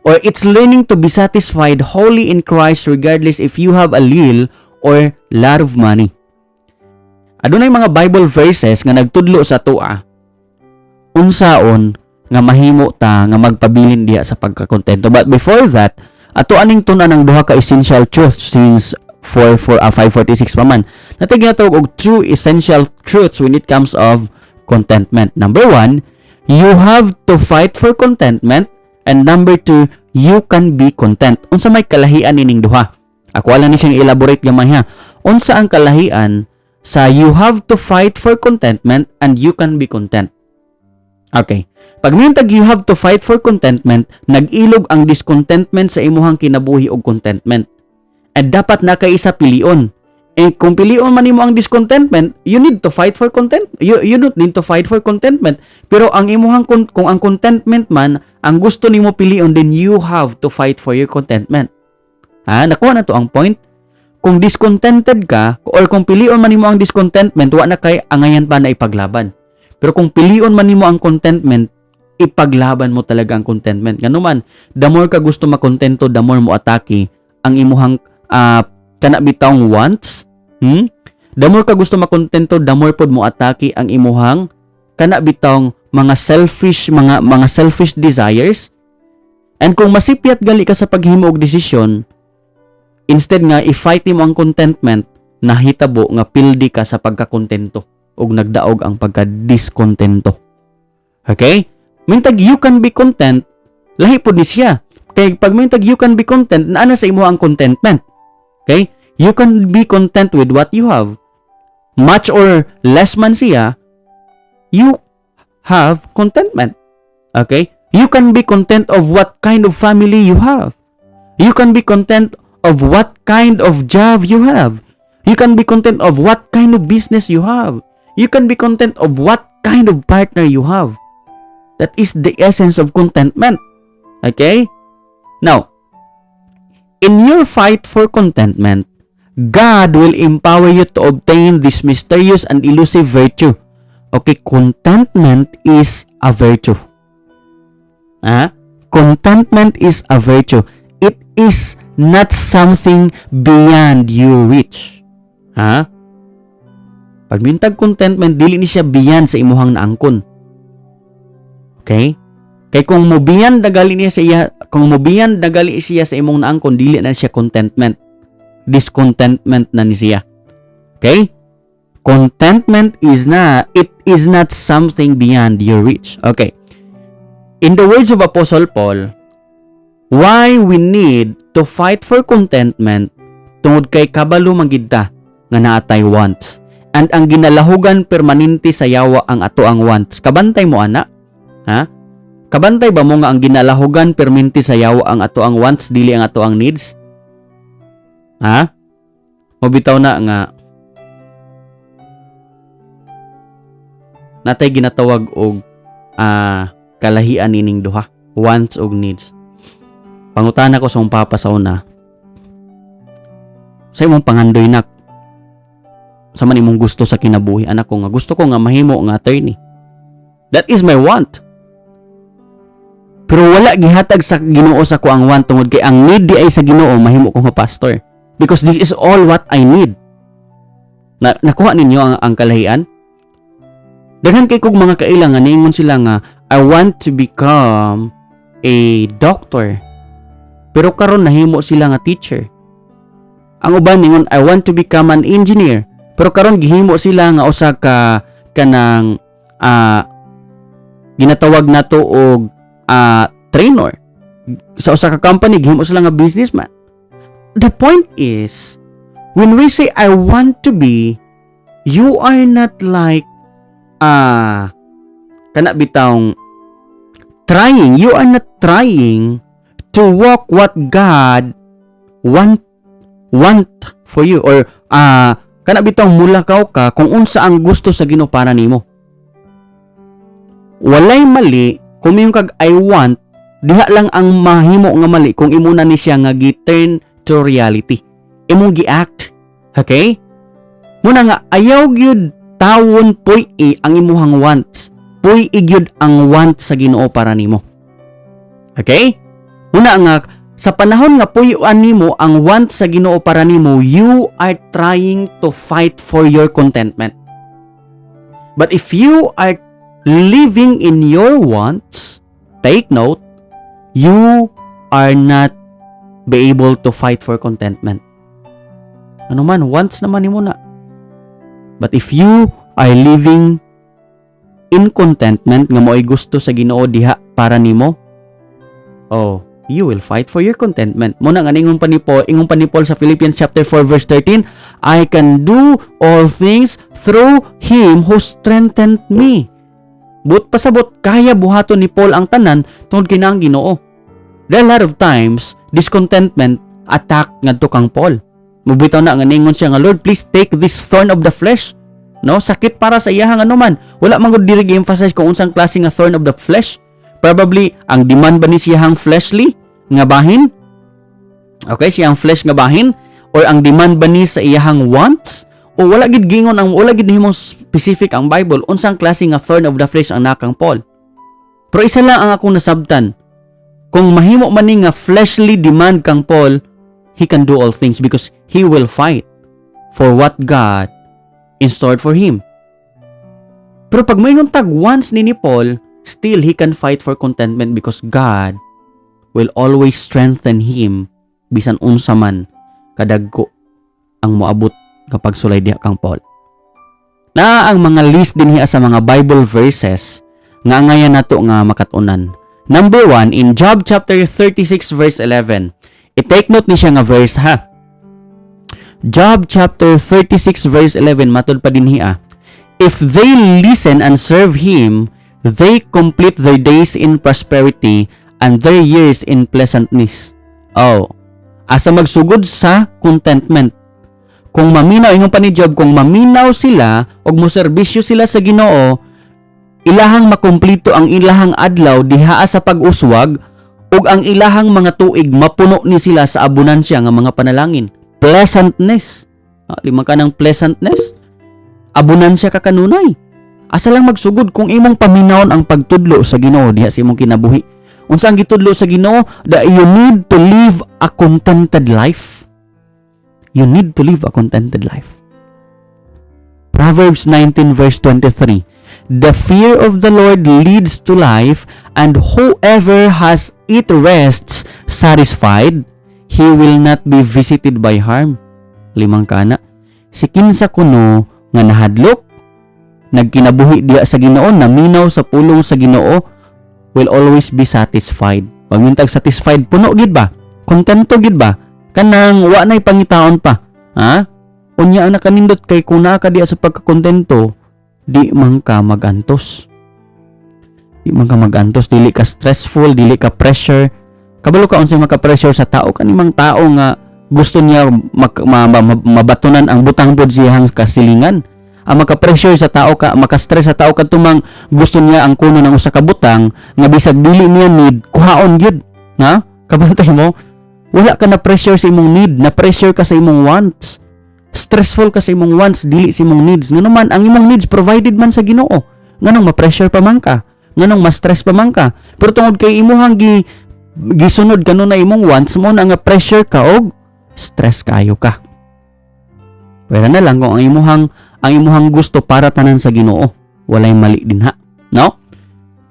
Or it's learning to be satisfied wholly in Christ regardless if you have a little or lot of money. Adunay mga Bible verses nga nagtudlo sa atoa unsaon nga mahimo ta nga magpabilin diha sa pagkakontento. But before that, ato aning tun-an ang duha ka essential truths since 4 4 5:46 pa man. Naa tay ginatawag og two essential truths when it comes of contentment. Number one, you have to fight for contentment, and number two, you can be content. Unsa may kalahian nining duha? Ako lang ni siyang elaborate gamay ha. Unsa ang kalahian sa you have to fight for contentment and you can be content? Okay. Pag mintag you have to fight for contentment, nag-ilog ang discontentment sa imuhang kinabuhi og contentment. And dapat na kay isa pilion. Eh kung pilion man nimo ang discontentment, you need to fight for content. You don't need to fight for contentment. Pero ang imuhang kung ang contentment man ang gusto nimo pilion, then you have to fight for your contentment. Ha? Nakuha na to ang point? Kung discontented ka or kung pilion man nimo ang discontentment, wa na kay angayan pa na ipaglaban. Pero kung pilion man nimo ang contentment, ipaglaban mo talaga ang contentment. Ngano man, the more ka gusto makontento, the more mo atake ang imuhang kana bitawng wants. The more ka gusto makontento, the more pod mo atake ang imuhang kana bitawng mga selfish desires. And kung masipyat gali ka sa paghimo og desisyon, instead nga i-fight nimo ang contentment, nahitabo nga pildi ka sa pagkakontento ug nagdaog ang pagka-diskontento. Okay? Mintag you can be content, lahi pod ni siya. Kay pag mintag you can be content, naa na sa imo ang contentment. Okay? You can be content with what you have. Much or less man siya, you have contentment. Okay? You can be content of what kind of family you have. You can be content of what kind of job you have. You can be content of what kind of business you have. You can be content of what kind of partner you have. That is the essence of contentment. Okay? Now, in your fight for contentment, God will empower you to obtain this mysterious and elusive virtue. Okay, contentment is a virtue. Ah? Contentment is a virtue. It is not something beyond your reach. Ha? Pag mintag contentment, dili ni siya beyond sa imuhang naangkon. Okay? Kay kung mo beyond na gali niya sa iya, kung mo beyond na gali siya sa imong naangkon, dili na siya contentment. Discontentment na ni siya. Okay? Contentment is not, it is not something beyond your reach. Okay. In the words of Apostle Paul, why we need to fight for contentment, tungod kay kabalo man gid ta nga naa tay wants. And ang ginalahugan permanente sa yawa ang ato ang wants. Kabantay mo ana? Ha? Kabantay ba mo nga ang ginalahugan permanente sa yawa ang ato ang wants, dili ang ato ang needs? Ha? Mobitaw na nga natay ginatawag og kalahian nining duha, wants og needs. Pangutana ko sa akong papa sa una, "Sa imong pangandoy, nak, sa man imong gusto sa kinabuhi?" Anak ko nga gusto ko nga mahimo nga attorney. That is my want. Pero wala gihatag sa Ginoo sa ko ang want tungod kay ang need di ay sa Ginoo mahimo ko nga pastor. Because this is all what I need. Na, nakuha ninyo ang kalahian? Daghan kay kog mga kaila nga niingon sila nga "I want to become a doctor." Pero karon nahimo sila nga teacher. Ang uban ningon, "I want to become an engineer." Pero karon gihimo sila nga usa ka kanang ginatawag nato og trainer sa usa ka company, gihimo sila nga businessman. The point is, when we say "I want to be," you are not like kana bitawng trying, you are not trying to walk what God want for you or kana bitawng mulakaw ka kung unsa ang gusto sa Ginoo para nimo. Walay mali kung moingon kag "I want." Diha lang ang mahimo nga mali kung imo na ni siya nga gi-turn to reality, imong gi-act. Okay, muna nga ayaw gyud tawon puy-i ang imuhang wants, puy-i gyud ang want sa Ginoo para nimo. Okay? Una nga sa panahon nga puy-an nimo ang want sa Ginoo para nimo, you are trying to fight for your contentment. But if you are living in your wants, take note, you are not be able to fight for contentment. Ano man, wants naman nimo na. But if you are living in contentment nga mo'y gusto sa Ginoo diha para nimo, oh, you will fight for your contentment. Mao na nga ingon pa ni Paul sa Philippians chapter 4 verse 13, "I can do all things through him who strengthened me." Buot pasabot, kaya buhaton ni Paul ang tanan tungod kay naa ang Ginoo. There are a lot of times discontentment attack ngadto kang Paul. Mubitaw na nga ningon siya nga, "Lord, please take this thorn of the flesh." No, sakit para sa iyahang ano man. Wala man gud diri gi-emphasize kung unsang klase nga thorn of the flesh. Probably ang demand ba ni siyahang fleshly nga bahin? Okay, siyang flesh nga bahin or ang demand ba ni sa iyahang wants? O wala gid gingon ang wala gid nahimong specific ang Bible unsang klase nga thorn of the flesh ang naa kang Paul. Pero isa lang ang akong nasabtan. Kung mahimo man ni nga fleshly demand kang Paul, he can do all things because he will fight for what God in stored for him. Pero pag moingon tag wants ni Paul, still he can fight for contentment because God will always strengthen him bisan unsa man kadagko ang moabot kapag sulay diha kang Paul. Na ang mga list din hiya sa mga Bible verses nga angayan nato nga makatunan. Number 1, in Job chapter 36 verse 11. I-take note ni siya nga verse ha. Job chapter 36 verse 11, matud pa din hiya. "If they listen and serve him, they complete their days in prosperity and their years in pleasantness." Oh, asa magsugod sa contentment. Kung maminaw, ingon pa ni Job, kung maminaw sila og moserbisyo sila sa Ginoo, ilahang makumplito ang ilahang adlaw dihaa sa pag-uswag ug ang ilahang mga tuig mapuno ni sila sa abunansya nga mga panalangin. Pleasantness. Ah, lima ka ng pleasantness. Abunansya ka kanunay. Asa lang magsugod kung imong paminawon ang pagtudlo sa Ginoo diha sa imong kinabuhi. Unsa ang gitudlo sa Ginoo? That you need to live a contented life. You need to live a contented life. Proverbs 19 verse 23. "The fear of the Lord leads to life, and whoever has it rests satisfied. He will not be visited by harm." Limang kana. Si kinsa kuno nga nahadlok, nagkinabuhi diha sa Ginoo, naminaw sa pulong sa Ginoo, will always be satisfied. Pag mintag satisfied, puno gid ba? Kontento gid ba? Kanang wa na'y pangitaon pa. Ha? Unya ang nakanindot kay kung naa ka diha sa pagkakontento, di man ka magantos. Di man ka magantos, dili ka stressful, dili ka pressure. Kabalo ka unsay maka-pressure sa tao, kanimang tao nga gusto niya mabatunan ang butang pod siyang kasilingan. Ang maka-pressure sa tao ka, maka-stress sa tao kadtumang gusto niya ang kuno ng usa ka butang nga bisag dili niya need, kuhaon gyud. Ha? Kabantay mo? Wala ka na pressure sa imong need, na pressure ka sa imong wants. Stressful ka sa imong wants, dili sa imong needs. Ngano man ang imong needs provided man sa Ginoo. Nganong ma-pressure pa man ka? Nganong ma-stress pa man ka? Pero tungod kay imuhang gisunod kanunay imong wants mo na nga pressure ka og stress kayo ka. Pwera na lang kung ang imuhang gusto para tanan sa Ginoo. Walay mali din ha. No?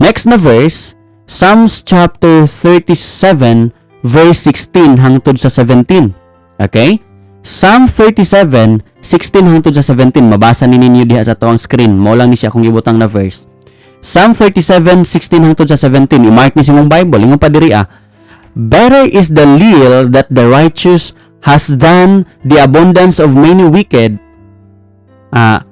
Next na verse, Psalms chapter 37 verse 16 hangtod sa 17. Okay? Psalm 37, 16 hangtod sa 17. Mabasa ni ninyo diha sa tuang screen. Mao lang ni siya akong gibutang na verse. Psalm 37, 16 hangtod sa 17. I-mark ni sa imong Bible. Ingon pa diri ah. "Better is the little that the righteous has than the abundance of many wicked." Ah,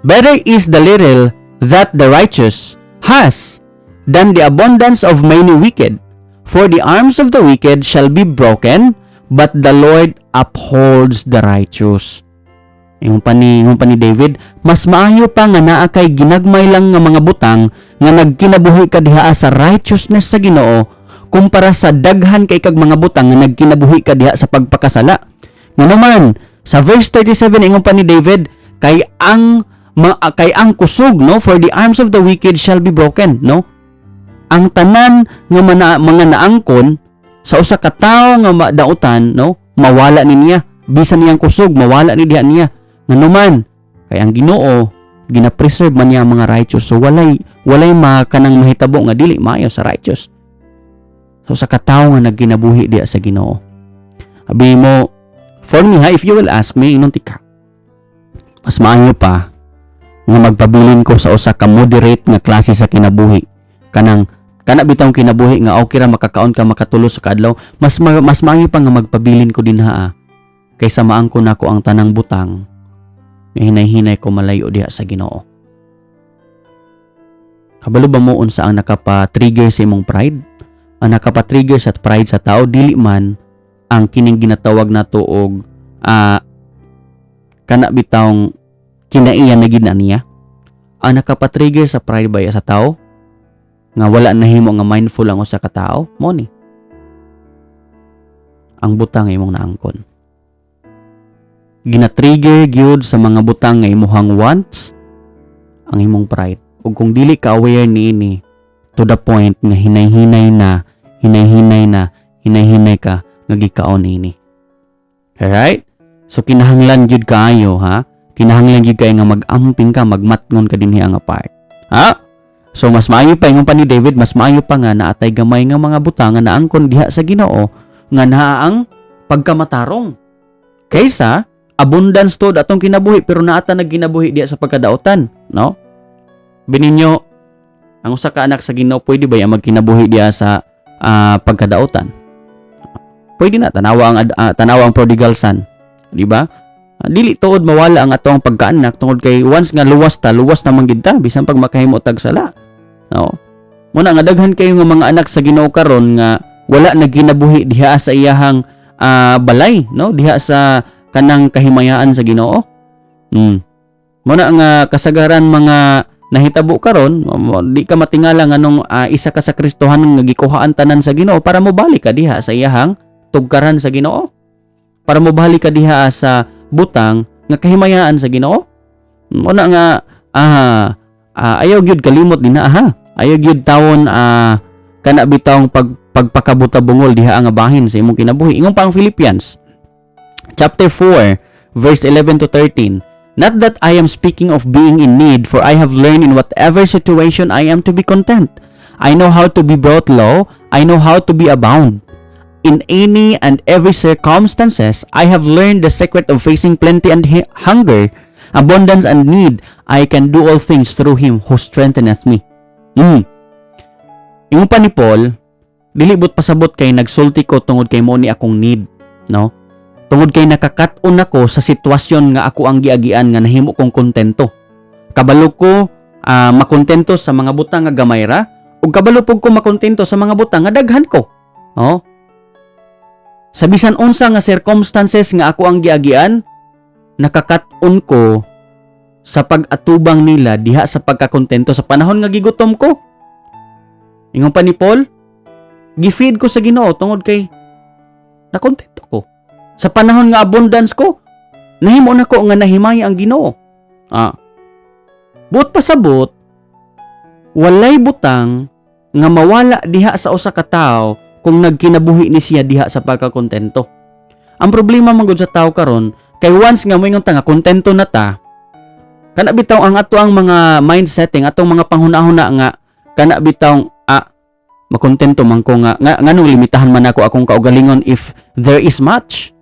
"Better is the little that the righteous has than the abundance of many wicked. For the arms of the wicked shall be broken, but the Lord upholds the righteous." Ingon pa ni David, mas maayo pa nga naa kay ginagmay lang nga mga butang nga nagkinabuhi ka diha sa righteousness sa Ginoo kumpara sa daghan kay kag mga butang nga nagkinabuhi ka diha sa pagpakasala. Ngano man, sa verse 37, ingon pa ni David, kay ang kusog, no, "For the arms of the wicked shall be broken," no? Ang tanan nga mga naangkon Sa usa ka tawo nga madautan, no, mawala ni niya bisan niyang kusog, mawala ni diha niya. Nganuman kay ang Ginoo gina-preserve man niya ang mga righteous, so walay makanang mahitabo nga dili maayo sa righteous. So sa katawo nga nagkinabuhi diha sa Ginoo, abi mo, for me ha, if you will ask me, ingon tika, mas maayo pa nga magpabilin ko sa usa ka moderate nga klase sa kinabuhi, kanang kana bitawng kinabuhi nga okay ra makakaon ka, makatulo sa kaadlaw. Mas maayo pa nga magpabilin ko dinha kaysa maangkon nako ang tanang butang nga hinay-hinay ko malayo diha sa Ginoo. Kabalo ba mo unsa ang nakapa-trigger sa imong pride? Ang nakapa-trigger sa pride sa tao dili man ang kining ginatawag nato og kana bitawng kinaiya na gid na niya. Ang nakapa-trigger sa pride ba sa tao nga wala nahimo nga mindful ang usa ka tao, mo ni ang butang nga imong naangkon. Gina-trigger gyud sa mga butang nga imuhang wants ang imong pride. Ug kung dili ka aware niini, to the point nga hinay-hinay na, hinay-hinay na, hinay-hinay ka nga gikaon ini. Alright? So kinahanglan gyud kaayo ha. Kinahanglan gyud kaayo nga mag-amping ka, magmatngon ka dinhi nga part. Ha? So mas maayo pa, ingon pa ni David, mas maayo pa nga naatay gamay nga mga butang nga naangkon diha sa Ginoo nga naa ang pagkamatarong kaysa abundance to atong kinabuhi pero naata nagkinabuhi diha sa pagkadautan, no? Bininyo, ang usa ka anak sa Ginoo, pwede ba yang magkinabuhi diha sa pagkadautan? Pwede na. Tanawa ang prodigal son, di ba? Dili tuod mawala ang atong pagkaanak tungod kay once nga luwas ta, luwas na man gid ta bisan pag makahimo tag sala, no? Muna nga daghan kayo nga mga anak sa Ginoo karon nga wala na ginabuhi diha sa iyahang balay, no, diha sa kanang kahimayaan sa Ginoo. Muna nga kasagaran mga nahitabo karon, di ka matingala nganong isa ka sa Kristohanon nga gikuhaan tanan sa Ginoo para mobalik ka diha sa iyahang tugkaran sa Ginoo, para mobalik ka diha sa butang nga kahimayaan sa Ginoo. Muna nga ayaw gyud kalimot din na ha, ayaw gyud tawon kana bitawng pagpakabuta bungol diha nga bahin sa imong kinabuhi. Ingon pa ang Philippians chapter 4 verse 11 to 13, "Not that I am speaking of being in need, for I have learned in whatever situation I am to be content. I know how to be brought low, I know how to be abound. In any and every circumstances, I have learned the secret of facing plenty and hunger, abundance and need. I can do all things through Him who strengtheneth me." Ingon pa ni Paul, dili but pasabot kay nagsulti ko tungod kay mo ni akong need, no? Tungod kay nakakat-on ako sa sitwasyon nga ako ang giagian nga nahimo kong kontento. Kabalo ko makontento sa mga butang nga gamay ra ug kabalo pug ko makontento sa mga butang nga daghan ko. Oh. Sa bisan unsa nga circumstances nga ako ang giagian, nakakat-on ko sa pag-atubang nila diha sa pagkakontento sa panahon nga gigutom ko. Ingon pa ni Paul, gi-feed ko sa Ginoo tungod kay nakontento ko. Sa panahon nga abundance ko, nahimo nako nga nahimaya ang Ginoo. Buot pasabot, walay butang nga mawala diha sa usa ka tawo kung nagkinabuhi ni siya diha sa pagkakontento. Ang problema man gud sa tao karon kay once nga moingon ta nga kontento na ta, kana bitaw ang ato ang mga mind setting, atong mga panghuna-huna nga kana bitaw makontento man ko nga nganong limitahan man ako akong kaugalingon if there is much.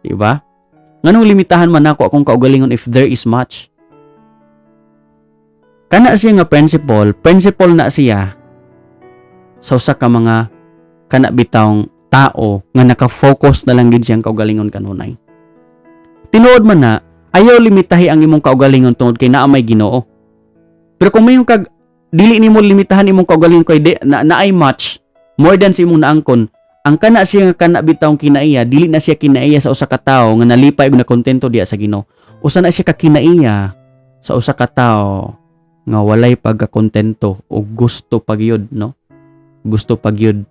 Diba? Nganong limitahan man ako akong kaugalingon if there is much? Kana siya nga principle, principle na siya sa usa ka mga kana bitawng tao nga naka-focus na lang gid siyang kaugalingon kanunay. Tinuod man na, ayaw limitahi ang imong kaugalingon tungod kay naa may Ginoo. Pero kung mayon kag dili nimo limitahan imong kaugalingon kay di, na, naay much more than sa imong naangkon, ang kana siya nga kana bitawng kinaiya, dili na siya kinaiya sa usa ka tawo nga nalipay ug nakontento diya sa Ginoo. Usa na siya ka kinaiya sa usa ka tawo nga walay pagkakontento o gusto pa gyud, no? Gusto pa gyud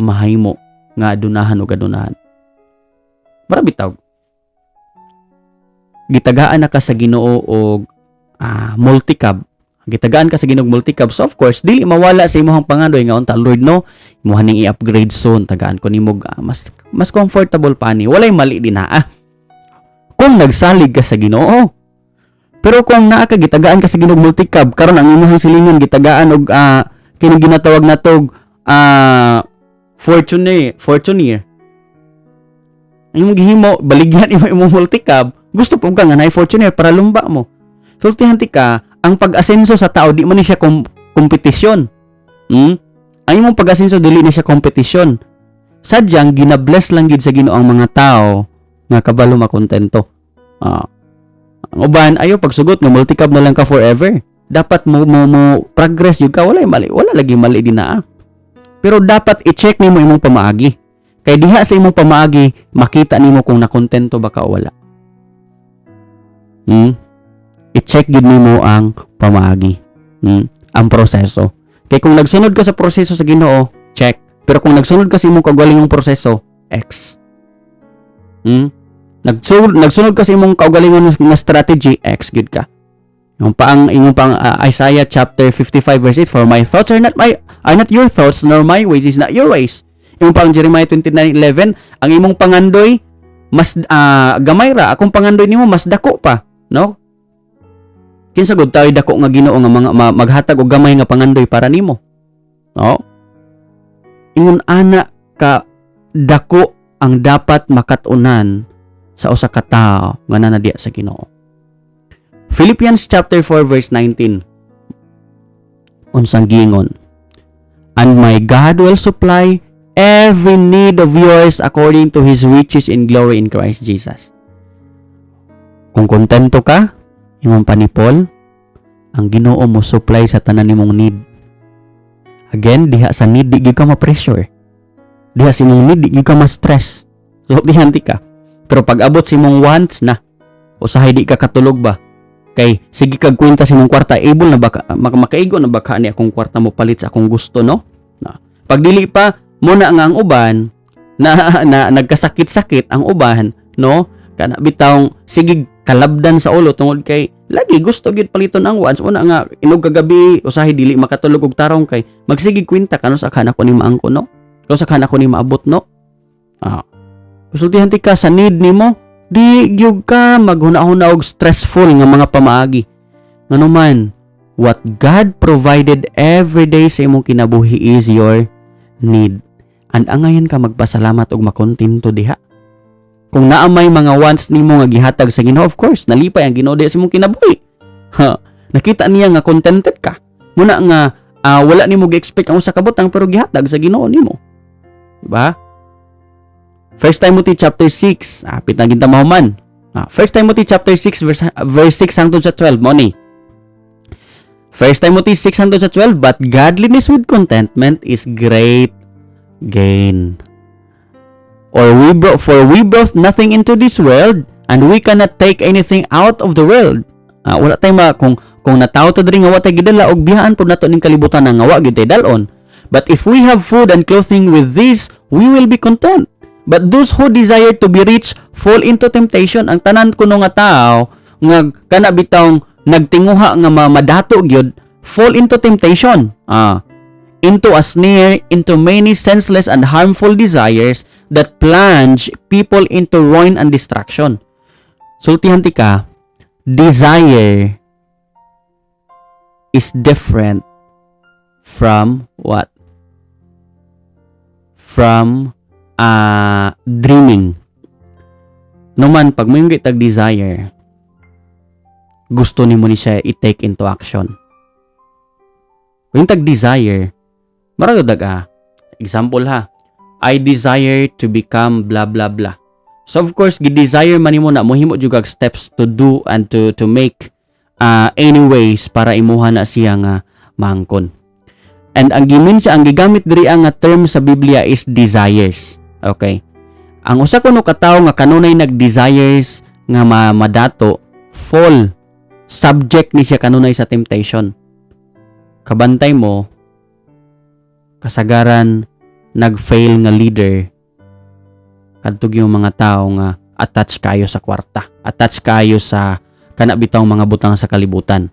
mahimo nga adunahan og adunahan. Mara bitaw. Gitagaan na ka sa Ginoo og multicab. Gitagaan ka sa Ginoo multicab. So of course, dili mawala sa imong pangandoy nga unta, "Lord, no, imoha ning i-upgrade soon, tagaan ko nimo mas mas comfortable pa ni." Walay mali din ha. Kung nagsalig ka sa Ginoo. Pero kung naa ka, gitagaan ka sa Ginoo multicab, karon ang imong silingan gitagaan og kini ginatawag natog Fortuner, Fortuner. Ang imong gihimo, baligyan imo imong multicab, gusto po ka nga naay Fortuner para lumba mo. Sultihan ti ka, ang pag-asenso sa tao di man ni siya kompetisyon. Ang imong pag-asenso dili ni siya kompetisyon. Sadyang gina-bless lang gid sa Ginoo ang mga tao nga kabalo makontento. Ang uban ayo pagsugot nga multicab na lang ka forever. Dapat mo progress yun ka, wala mali, wala lagi mali din na. Pero dapat i-check nimo imong pamaagi. Kay diha sa imong pamaagi makita nimo kung nakontento ba ka o wala. I-check gid nimo ang pamaagi. Ang proseso. Kay kung nagsunod ka sa proseso sa Ginoo, check. Pero kung nagsunod ka sa imong kaugalingong proseso, X. Nagsunod ka sa imong kaugalingon nga strategy, X gid ka. Yung paang imong pang Isaiah chapter 55 verse 8, "For my thoughts are not your thoughts, nor my ways is not your ways." Yung pang Jeremiah 29:11, ang imong pangandoy mas gamay ra, akong pangandoy nimo mas dako pa, no? Kinsa gud tayo dako nga Ginoo nga mga maghatag og gamay nga pangandoy para nimo? No? Ingon ana ka dako ang dapat makat-unan sa usa ka tawo nga nanadiya sa Ginoo. Philippians chapter 4 verse 19. Unsang giingon? "And my God will supply every need of yours according to His riches in glory in Christ Jesus." Kung kontento ka, ingon pa ni Paul, ang Ginoo mo supply sa tanan nimong need. Again, diha sa need di gyud ka ma-pressure. Diha sa imong need di gyud ka ma-stress. So, dihanti ka. Pero pag abot sa imong wants na, usahay di ka katulog ba? Kay sige kag kwenta sa imong kwarta, able na ba ka, makaigo na ba ka ni akong kwarta mo palit sa akong gusto, no? Na. Pag dili pa, mo na nga ang uban na, na nagkasakit-sakit ang uban, no? Kana bitawng sige kalabdan sa ulo tungod kay lagi gusto gyud paliton ang wants. Una nga inog kagabi usahay dili makatulog og tarong kay magsige kwenta kano sa kana ko ni maangko, no? Kano sa kana ko ni maabot, no? Sultihan ti ka sa need nimo, di gyud ka maghuna-huna og stressful nga mga pamaagi. Ngano man, what God provided every day sa imong kinabuhi is your need. And angayan ka magpasalamat og makontento diha. Kung naa may mga wants nimo nga gihatag sa Ginoo, of course, nalipay ang Ginoo diha sa imong kinabuhi. Ha, nakita niya nga contented ka. Muna nga wala nimo gi-expect ang usa ka butang pero gihatag sa Ginoo nimo. Diba? First Timothy chapter 6, apit na ginta mahuman. First Timothy chapter 6 verse 6 hangtod sa 12 mo ni. First Timothy 6 hangtod sa 12, "But godliness with contentment is great gain. Or we brought for we brought nothing into this world and we cannot take anything out of the world." Wala tay ma kung natawo ta diri nga wa tay gidala og bihaan pud nato ning kalibutan nga wa gyud tay dal-on. "But if we have food and clothing, with this we will be content. But those who desire to be rich fall into temptation." Ang tanan kuno nga tao nga kana bitawng nagtinguha nga madato gyud fall into temptation. Into a snare, into many senseless and harmful desires that plunge people into ruin and destruction. Sultihan ti ka, desire is different from what? From dreaming. Numan, pag mo yung tag desire, gusto nimo ni siya i-take into action. Kung yung tag desire, marag dag example ha, "I desire to become blah blah blah." So of course, gi-desire man nimo na, mohimo jud kag steps to do and to make any ways para imuha na siya nga maangkon. And ang gimin siya, ang gigamit diri ang nga term sa Biblia is desires. Okay? Ang usa kuno ka tawo nga kanunay nag-desires nga madato, fall subject ni siya kanunay sa temptation. Kabantay mo, kasagaran nag-fail nga leader kadto yung mga tao nga attach kayo sa kwarta, attach kayo sa kana bitawng mga butang sa kalibutan.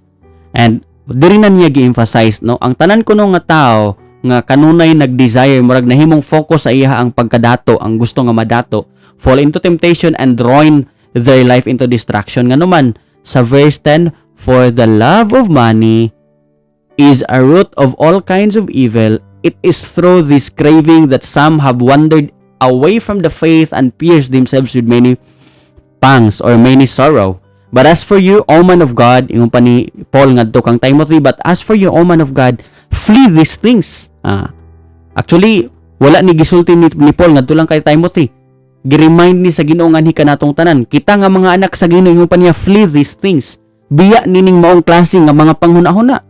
And Diri na niya gi-emphasize, no, ang tanan kuno nga tao nga kanunay nag-desire, murag nahimong focus sa iya ang pagkadato, ang gusto nga madato, fall into temptation and ruin their life into destruction. Ngano man, sa verse 10, "For the love of money is a root of all kinds of evil. It is through this craving that some have wandered away from the faith and pierced themselves with many pangs or many sorrow. But as for you, O man of God," ingon pa ni Paul ngadto kang Timothy, "but as for you, O man of God, flee these things." Actually, wala ni gisulti ni Paul ngadto lang kay Timothy. Gi-remind ni sa Ginoo nganhi kanatong tanan. Kita nga mga anak sa Ginoo, ingon pa niya, "Flee these things." Biya nining maong klase nga mga panghuna-huna.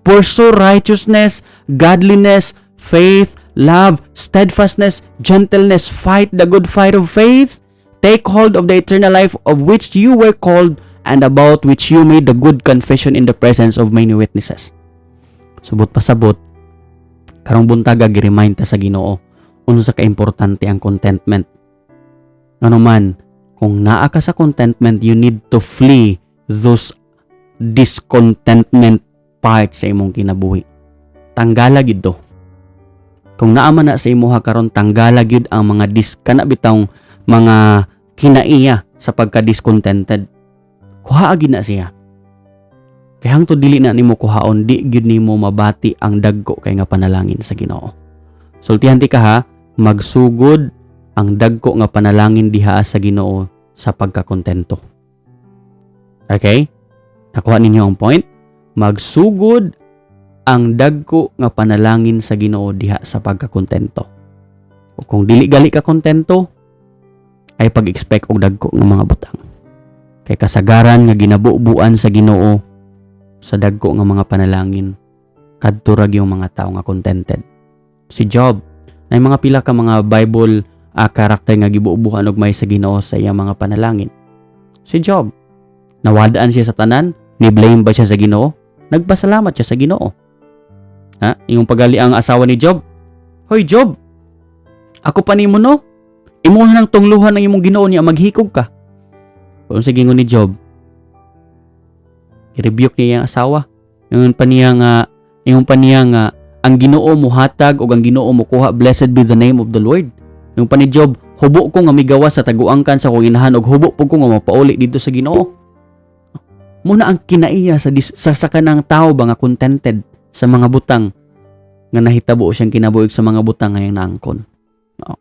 "Pursue righteousness, godliness, faith, love, steadfastness, gentleness. Fight the good fight of faith. Take hold of the eternal life of which you were called and about which you made the good confession in the presence of many witnesses." Subot pasabot, karong buntaga gi-remind ta sa Ginoo unsa ka importante ang contentment. Ngano man, kung naa ka sa contentment, you need to flee those discontentment parts sa imong kinabuhi. Tanggala gid to. Kung naa man na sa imuha karon, tanggala gyud ang mga dis kana bitawng mga kinaiya sa pagka-discontented. Kuhaa gid na siya. Kay hangtod dili na nimo kuhaon, di gyud nimo mabati ang dagko kay nga panalangin sa Ginoo. Sultihan ti ka ha, magsugod ang dagko nga panalangin diha sa Ginoo sa pagkakontento. Okay? Nakuha ninyo ang point? Magsugod ang dagko nga panalangin sa Ginoo diha sa pagkakontento. O kung dili gali ka kontento, ay pag-expect og dagko nga mga butang. Kay kasagaran nga ginabubuan sa Ginoo sa dagko nga mga panalangin kadto ra yung mga tao nga contented. Si Job, na mga pila ka mga Bible karakter nga gibubuhan og may sa Ginoo sa iyang mga panalangin. Si Job, nawadaan siya sa tanan, ni blame ba siya sa Ginoo? Nagpasalamat siya sa Ginoo. Ha? Ingon pa gali ang asawa ni Job, "Hoy Job, ako pa nimo, no? Imo nang tungluhan ang imong Ginoo niya maghikog ka." Kung sa gingon ni Job, i-rebuke niya ang asawa. Ingon pa niya nga ang Ginoo muhatag ug ang Ginoo mukuha, blessed be the name of the Lord. Ingon pa ni Job, "Hubo ko nga migawas sa taguangkan sa akong inahan ug hubo pud ko nga mapauli dito sa Ginoo." Muna ang kinaiya sa kanang tao ba nga contented sa mga butang nga nahitabo siyang kinabuhi, sa mga butang nga iyang naangkon. No.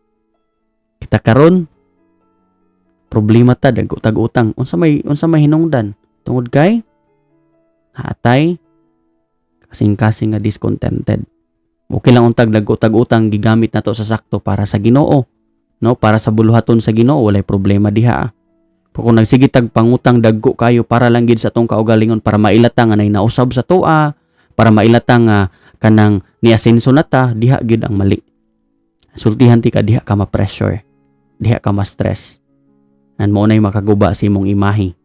Kita karon, problema ta, dagko tag utang. Unsa may hinungdan? Tungod kay hatay kasing-kasing nga discontented. Okay lang untag dagko tag utang, gigamit nato sa sakto para sa Ginoo. No, para sa buluhaton sa Ginoo, walay problema diha. Pero kung nagsige tag pangutang dagko kayo para lang gid sa atong kaugalingon, para mailata nga nay nausab sa toa, para mailata nga kanang niasenso na ta, diha gid ang mali. Sultihan ti ka, diha ka ma-pressure. Diha ka ma-stress. And mo na'y makaguba sa imong imahe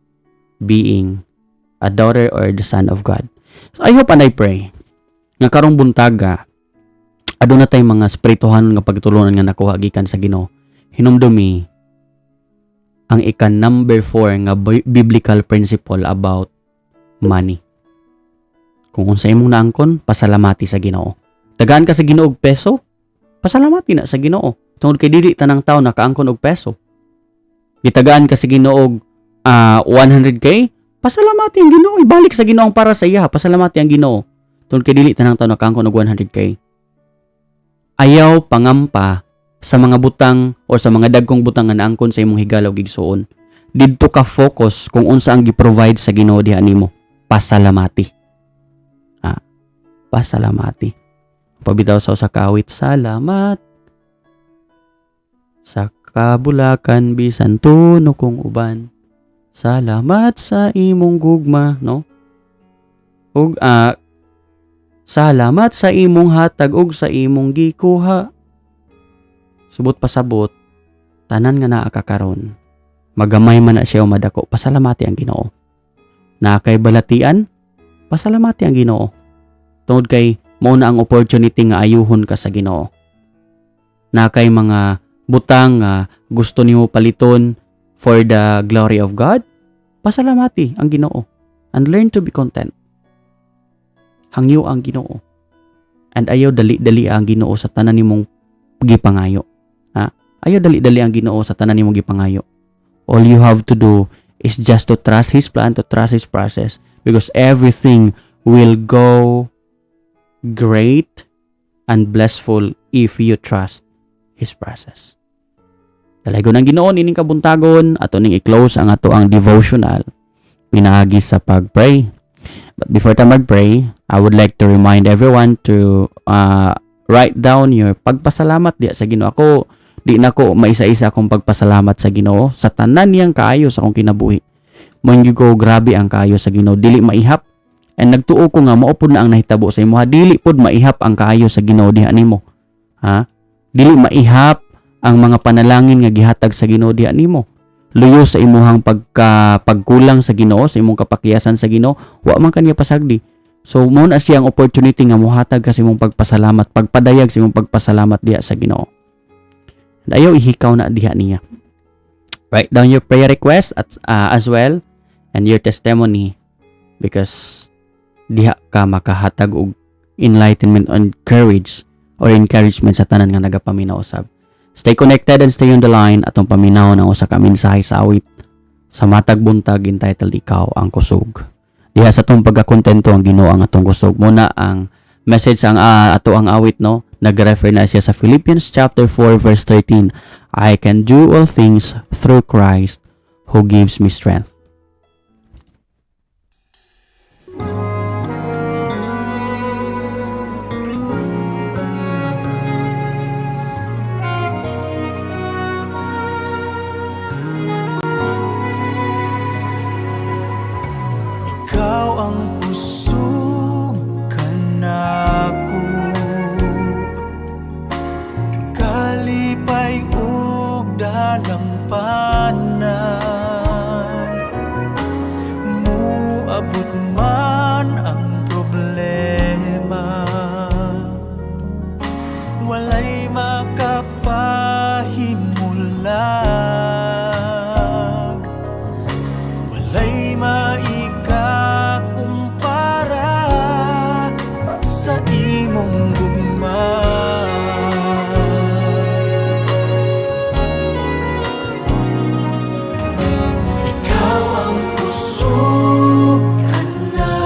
being a daughter or the son of God. So I hope and I pray nga karong buntaga aduna tay mga spirituhanon nga pagtulunan nga nakuha gikan sa Ginoo. Hinumdumi ang ika number 4 nga biblical principle about money. Kung unsa imong naangkon, pasalamati sa Ginoo. Tagaan ka sa Ginoo og peso, pasalamati na sa Ginoo. Tungod kay dili tanang tao nakaangkon og peso. Gitagaan ka sa Ginoo og 100K, pasalamati ang Ginoo. Ibalik sa Ginoo ang para sa iya, pasalamati ang Ginoo. Tungod kay dili tanang tao nakaangkon og 100K. Ayaw pangampa sa mga butang o sa mga dagkong butang nga naangkon sa imong higala ug igsuon. Didto ka focus kung unsa ang gi-provide sa Ginoo diha nimo. Pasalamati. Pasalamati. Pabitaw sa usa ka awit, salamat sa kabulakan bisan tuno kong uban. Salamat sa imong gugma, no? Ug salamat sa imong hatag ug sa imong gikuha. Subot pasabot, tanan nga naa ka karon, magamay man na siya o madako, pasalamati ang Ginoo. Naa kay balatian, pasalamati ang Ginoo. Tungod kay mao na ang opportunity nga ayuhon ka sa Ginoo. Naa kay mga butang nga gusto nimo paliton for the glory of God, pasalamati ang Ginoo and learn to be content. Hangyo ang Ginoo. And ayaw dali-dali ang Ginoo sa tanan nimong gipangayo. Ha? Ayaw dali-dali ang Ginoo sa tanan nimong gipangayo. All you have to do is just to trust His plan, to trust His process, because everything will go great and blissful if you trust His process. Dalaygon ang Ginoo nining kabuntagon, ato ning i-close ang ato ang devotional pinaagi sa pag-pray. But before ta mag-pray, I would like to remind everyone to write down your pagpasalamat diya sa Ginoo. Ako, di na ko maisa-isa akong pagpasalamat sa Ginoo sa tanan niyang kaayo sa akong kinabuhi. Man ko grabe ang kaayo sa Ginoo, dili maihap. And nagtuo ko nga mao pud na ang nahitabo sa imo. Dili pud maihap ang kaayo sa Ginoo diha nimo. Ha? Dili maihap ang mga panalangin nga gihatag sa Ginoo diha nimo. Luyo sa imuhang pagkulang sa Ginoo, sa imong kapakiyasan sa Ginoo, wa man kaniya pasagdi. So mao na siyang opportunity nga mohatag ka sa imong pagpasalamat, pagpadayag sa imong pagpasalamat diha sa Ginoo. And ayaw ihikaw na diha niya. Write down your prayer request at as well and your testimony because diha ka makahatag og enlightenment and courage or encouragement sa tanan nga nagapaminaw usab. Stay connected and stay on the line, atong paminaw ng usa ka mensahe sa awit sa matag buntag entitled "Ikaw ang Kusog." Diha sa atong pagkakontento, ang Ginoo ang atong kusog. Muna ang message ang ato ang awit, no, nagrefer na siya sa Philippians chapter 4 verse 13: "I can do all things through Christ who gives me strength." Ikaw ang kusog kanako, kalipay ug dalampanan. Muabot man ang problema, walay makapahimulag. Walay maikakumpara sa imong gugma. Ikaw ang kusog kanako.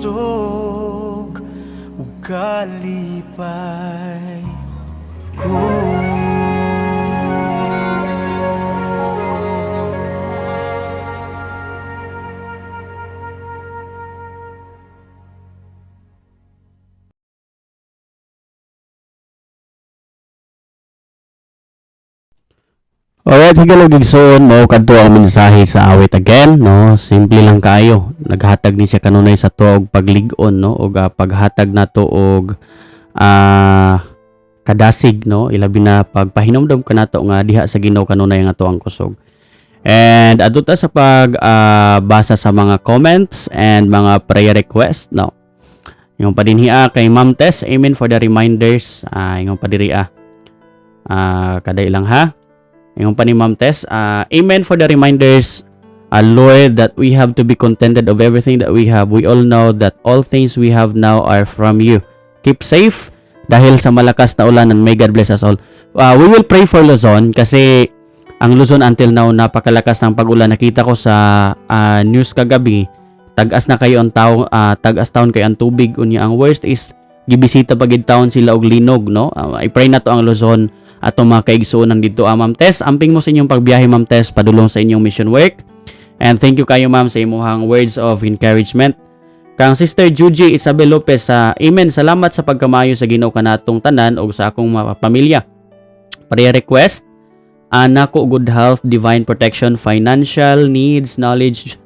Kusog ug kalipay ko. Alright, higala gigsoon mo kadto ang mensahe sa awit again, no? Simple lang kaayo. Naghatag ni siya kanunay sa to og paglig-on, no? Og paghatag nato og kadasig, no? Ilabi na pagpahinumdom kanato nga diha sa Ginoo kanunay nga ato ang kusog. And adto ta sa pag basa sa mga comments and mga prayer request, no? Yung padinhia kay Ma'am Tess, amen for the reminders. Yung padiri kaday lang ha. Yung pa ni Ma'am Tess, amen for the reminders, Lord, that we have to be contented of everything that we have. We all know that all things we have now are from you. Keep safe dahil sa malakas na ulan and may God bless us all. We will pray for Luzon kasi ang Luzon until now napakalakas ng pag-ulan. Nakita ko sa news kagabi, tag-as na kayo ang tao, tag-as taon kayo ang tubig. Unya ang worst is gibisita pa gid taon sila og linog, no? I-pray na to ang Luzon atong mga kaigsuonan dito. Ma'am Tess, amping mo sa inyong pagbiyahe, Ma'am Tess, padulong sa inyong mission work. And thank you kayo, ma'am, sa imuhang words of encouragement. Kang Sister Juji Isabel Lopez sa amen, salamat sa pagkamayo sa Ginoo kanatong tanan ug sa akong mga pamilya. Prayer request, nako good health, divine protection, financial needs, knowledge,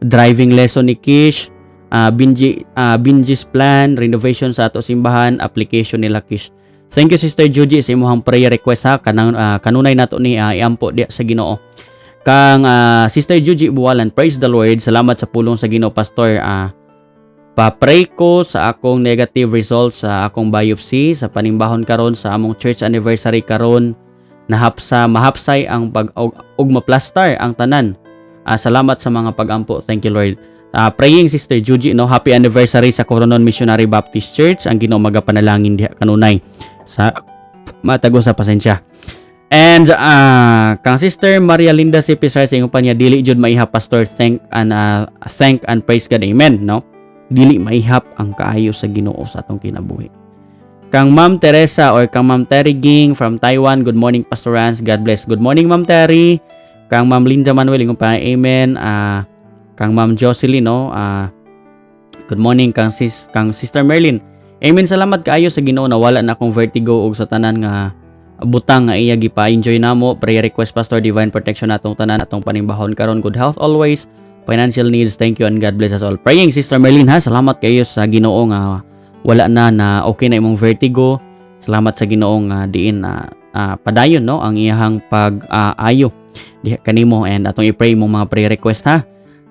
driving lesson ni Kish, Binji's plan, renovation sa ato simbahan, application nila Kish. Thank you, Sister Juji, sa imong prayer request ha, kanang kanunay nato ni iampo diya sa Ginoo. Kang Sister Juji Buwalan, praise the Lord. Salamat sa pulong sa Ginoo, Pastor. Pa-pray ko sa akong negative results sa akong biopsy sa panimbahon karon sa among church anniversary karon, nahapsa mahapsay ang pag og maplastar ang tanan. Salamat sa mga pagampo. Thank you, Lord. Praying, Sister Juji, no? Happy anniversary sa Coronon Missionary Baptist Church. Ang Ginoo magapanalangin diha kanunay sa matago sa pasensya. And kang Sister Maria Linda C. Pisar sa ingon pa niya, dili jud maihap, Pastor, thank and praise God, amen, no? Dili maihap ang kaayo sa Ginoo sa atong kinabuhi. Kang Ma'am Teresa or kang Ma'am Terry Ging from Taiwan, good morning, Pastor Rans, God bless. Good morning, Ma'am Terry. Kang Ma'am Linda Manuel ingon pa, amen. Kang Ma'am Jocelyn, no? Good morning kang Sister Merlin. Amen, salamat kaayo sa Ginoo na wala na akong vertigo ug sa tanan nga butang nga iya gipa-enjoy namo. Prayer request, Pastor, divine protection atong tanan atong panimbahon karon, good health always, financial needs. Thank you and God bless us all. Praying, Sister Merlin ha. Salamat kayo sa Ginoo nga wala na na okay na imong vertigo. Salamat sa Ginoo nga diin na padayon, no, ang iyahang pag-ayo diha kanimo and atong i-pray mong mga prayer request ha.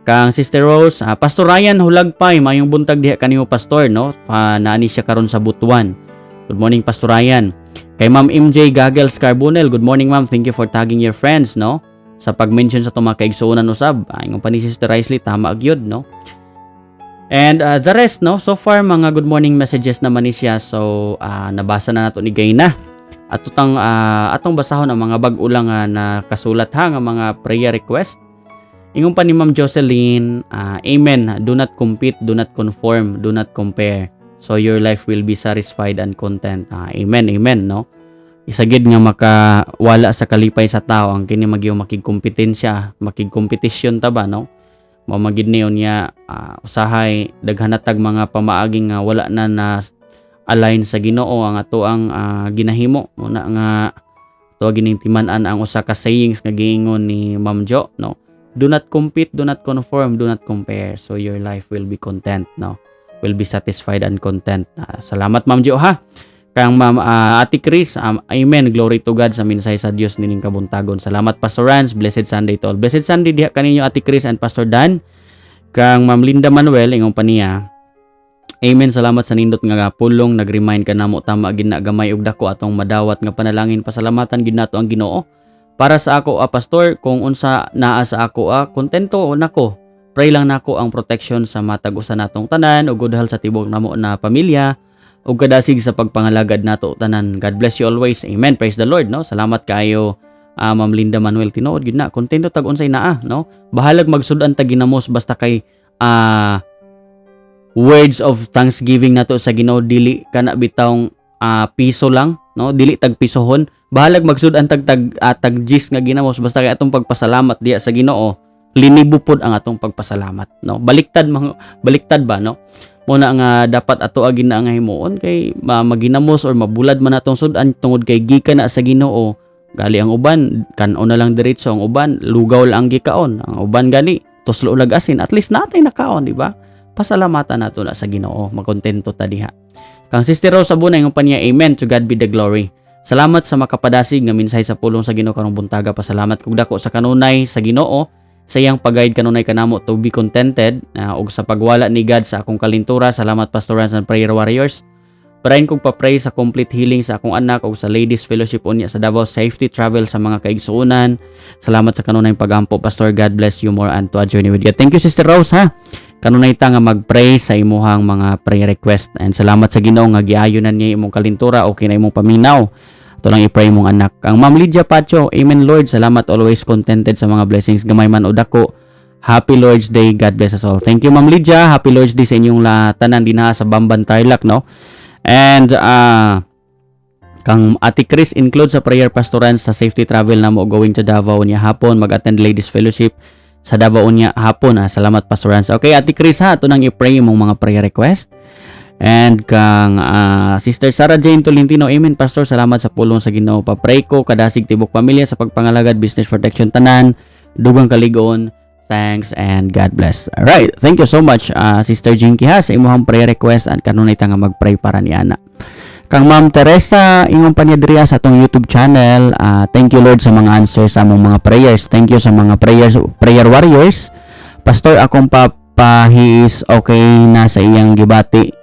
Kang Sister Rose, Pastor Ryan Hulagpay, mayong buntag diha kanimo, Pastor, no? Pa naani siya karon sa Butuan. Good morning, Pastor Ryan. Kay Ma'am MJ Gagels Carbonel, good morning, ma'am. Thank you for tagging your friends, no? Sa pag-mention sa itong mga kaigsuonan usab. Ay, pa ni Sister Risley, tama gyud, no? And the rest, no? So far, mga good morning messages naman ni siya. So, nabasa na nato ni Gayna. At atong basahon ang mga bag-o lang na kasulat ha, nga mga prayer request. Ingon pa ni Ma'am Jocelyn, amen, do not compete, do not conform, do not compare. So your life will be satisfied and content. Amen, amen, no? Isagid nga makawala sa kalipay sa tao ang kini magyo makigkompetensya, makigkompetisyon ta ba, no? Mao magid niyo niya usahay daghan na tag mga pamaagi nga wala na na align sa Ginoo ang ato ang ginahimo. Una nga ato gining timan-an ang usa ka sayings nga giingon ni Ma'am Jo, no? Do not compete, do not conform, do not compare. So your life will be content, no? Will be satisfied and content. Salamat, Ma'am Jo ha. Kang Ma'am Ate Chris, amen, glory to God sa mensahe sa Dios nining kabuntagon. Salamat, Pastor Rans, blessed Sunday to all. Blessed Sunday diha kaninyo, Ate Chris and Pastor Dan. Kang Ma'am Linda Manuel, ingon pa niya, amen, salamat sa nindot nga pulong, nag-remind ka namo, tama gid na, gamay ug dako atong madawat nga panalangin, pasalamatan gid nato ang Ginoo. Para sa ako, Pastor, kung unsa naa sa ako, kontento nako. Pray lang nako ang protection sa matag usa natong tanan ug good health sa tibok namo na pamilya ug kadasig sa pagpangalagad nato tanan. God bless you always. Amen. Praise the Lord, no? Salamat kaayo, Ma'am Linda Manuel. Tinuod gid na, kontento tag unsay naa, no? Bahalag magsud-an tag ginamos basta kay Words of thanksgiving nato sa Ginoo, dili kana bitawng piso lang, no? Dili tag pisohon, bahalag magsud-an tag gis nga ginamos, basta kay atong pagpasalamat diya sa Ginoo, linibo pod ang atong pagpasalamat, no? Baliktad mang baliktad ba, no? Mo na nga dapat ato agi na nga himuon kay maginamos or mabulad man atong sud-an tungod kay gikan na sa Ginoo. Gali ang uban kan-on na lang diretso, ang uban lugaw lang ang gikaon, ang uban gani tuslo lag asin. At least natay nakaon, di ba? Pasalamatan nato na sa Ginoo, makontento ta diha. Kang Sister Rose Abunay ng paniya, "Amen, to God be the glory. Salamat sa makapadasig nga mensahe sa pulong sa Ginoo karong buntaga. Pasalamat kog dako sa kanunay sa Ginoo sa iyang pag-guide kanunay kanamo to be contented ug sa pagwala ni God sa akong kalintura. Salamat, Pastor Rans and Prayer Warriors. Parain kong pa-pray sa complete healing sa akong anak ug sa Ladies Fellowship unya sa Davao, safety travel sa mga kaigsuonan. Salamat sa kanunay pagampo, Pastor. God bless you more and to a journey with God." Thank you, Sister Rose, ha. Kanunay ta nga mag-pray sa imuhang mga prayer request and salamat sa Ginoo nga giayo na niya imong kalintura, okay na imong paminaw. Ato lang i-pray imong anak. Ang Ma'am Lydia Pacho, "Amen, Lord. Salamat, always contented sa mga blessings, gamay man o dako. Happy Lord's Day. God bless us all." Thank you, Ma'am Lydia. Happy Lord's Day sa inyong tanan dinha sa Bamban, Tarlac, no? And kang Ate Chris, "Include sa prayer, Pastor Rans, sa safety travel na mo going to Davao unya hapon, mag-attend Ladies Fellowship sa Davao unya hapon. Ah. Salamat, Pastor Rans." Okay, Ate Chris, ha, ato nang i-pray imong mga prayer request. And kang Sister Sarah Jane Tolentino, "Amen, Pastor, salamat sa pulong sa Ginoo. Pa-pray ko kadasig tibok pamilya sa pagpangalagad, business protection, tanan, dugang kaligon. Thanks and God bless." Alright, thank you so much, Sister Jinky, ha, sa imong prayer request and kanunay ta nga mag-pray para ni ana. Kang Ma'am Teresa, ingon pa niya diri sa atong YouTube channel, "Thank you, Lord, sa mga answers sa among mga prayers. Thank you sa mga prayers, prayer warriors. Pastor, akong papa, he is okay na sa iyang gibati.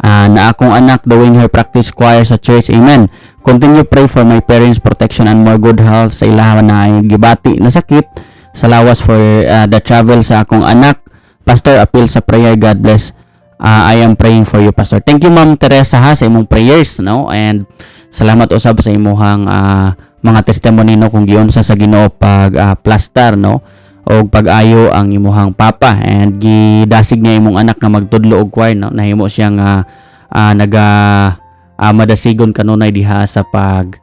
Na akong anak doing her practice choir sa church. Amen. Continue pray for my parents' protection and more good health sa ilaha na gibati na sakit sa lawas, for the travel sa akong anak. Pastor, appeal sa prayer. God bless. I am praying for you, Pastor." Thank you, Ma'am Teresa, ha, sa imong prayers, no? And salamat usab sa imuhang mga testimony, no, kung giunsa sa Ginoo pag plaster, no, o pag-ayo ang imuhang papa and gidasig niya imong anak nga magtudlo og choir, no? Nahimo siya nga naga madasigon kanunay diha sa pag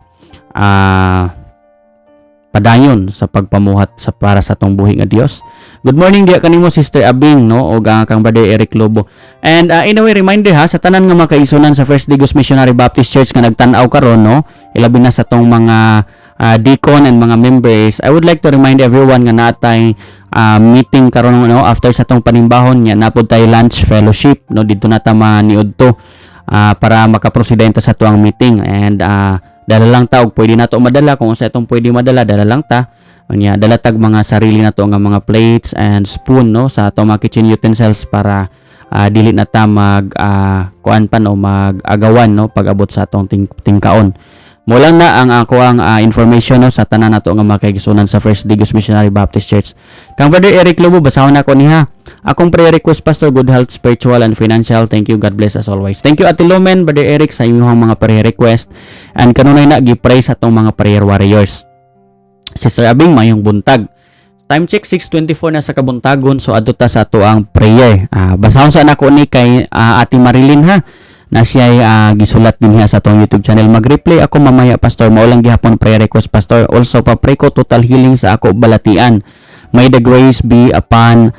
padayon sa pagpamuhat sa para sa atong buhi nga Dios. Good morning diya kanimo, Sister Abing, no, ug ang kang Brother Eric Lobo. And anyway, reminder ha sa tanan nga makaigsunan sa First Digos Missionary Baptist Church nga nagtan-aw karon, no, ilabi na sa tong mga deacon and mga members. I would like to remind everyone nga natay meeting karon, no, after sa tong panimbahon niya napod tay lunch fellowship, no? Didto na ta maniudto para makaproceed ta sa tuang meeting and dala lang ta og pwede nato madala. Kung unsa itong pwede madala, dala lang ta. Unya dala tag mga sarili nato nga mga plates and spoon, no, sa ato mga kitchen utensils para dili na ta mag kuan pa, no, mag-agawan, no, pag-abot sa atong tingkaon. Mo lang na ang ako ang information, no, sa tanan nato nga makaigsunan sa First Digos Missionary Baptist Church. Kang Brother Eric Lobo, basahon nako niya. "Akong prayer request, Pastor, good health, spiritual and financial. Thank you. God bless as always." Thank you, Ate Lumen, Brother Eric, sa inyong mga prayer request. And kanunay na gi-pray sa atong mga prayer warriors. Sister Abing, mayong buntag. Time check, 6:24 na sa kabuntagon, so adto ta sa ato ang prayer. Basahon sa nako ni kay Ate Marilyn ha, na siya ay gisulat din niya sa atong YouTube channel. "Mag-reply ako mamaya, Pastor. Mao lang gihapon prayer request, Pastor. Also pa-pray ko total healing sa ako balatian. May the grace be upon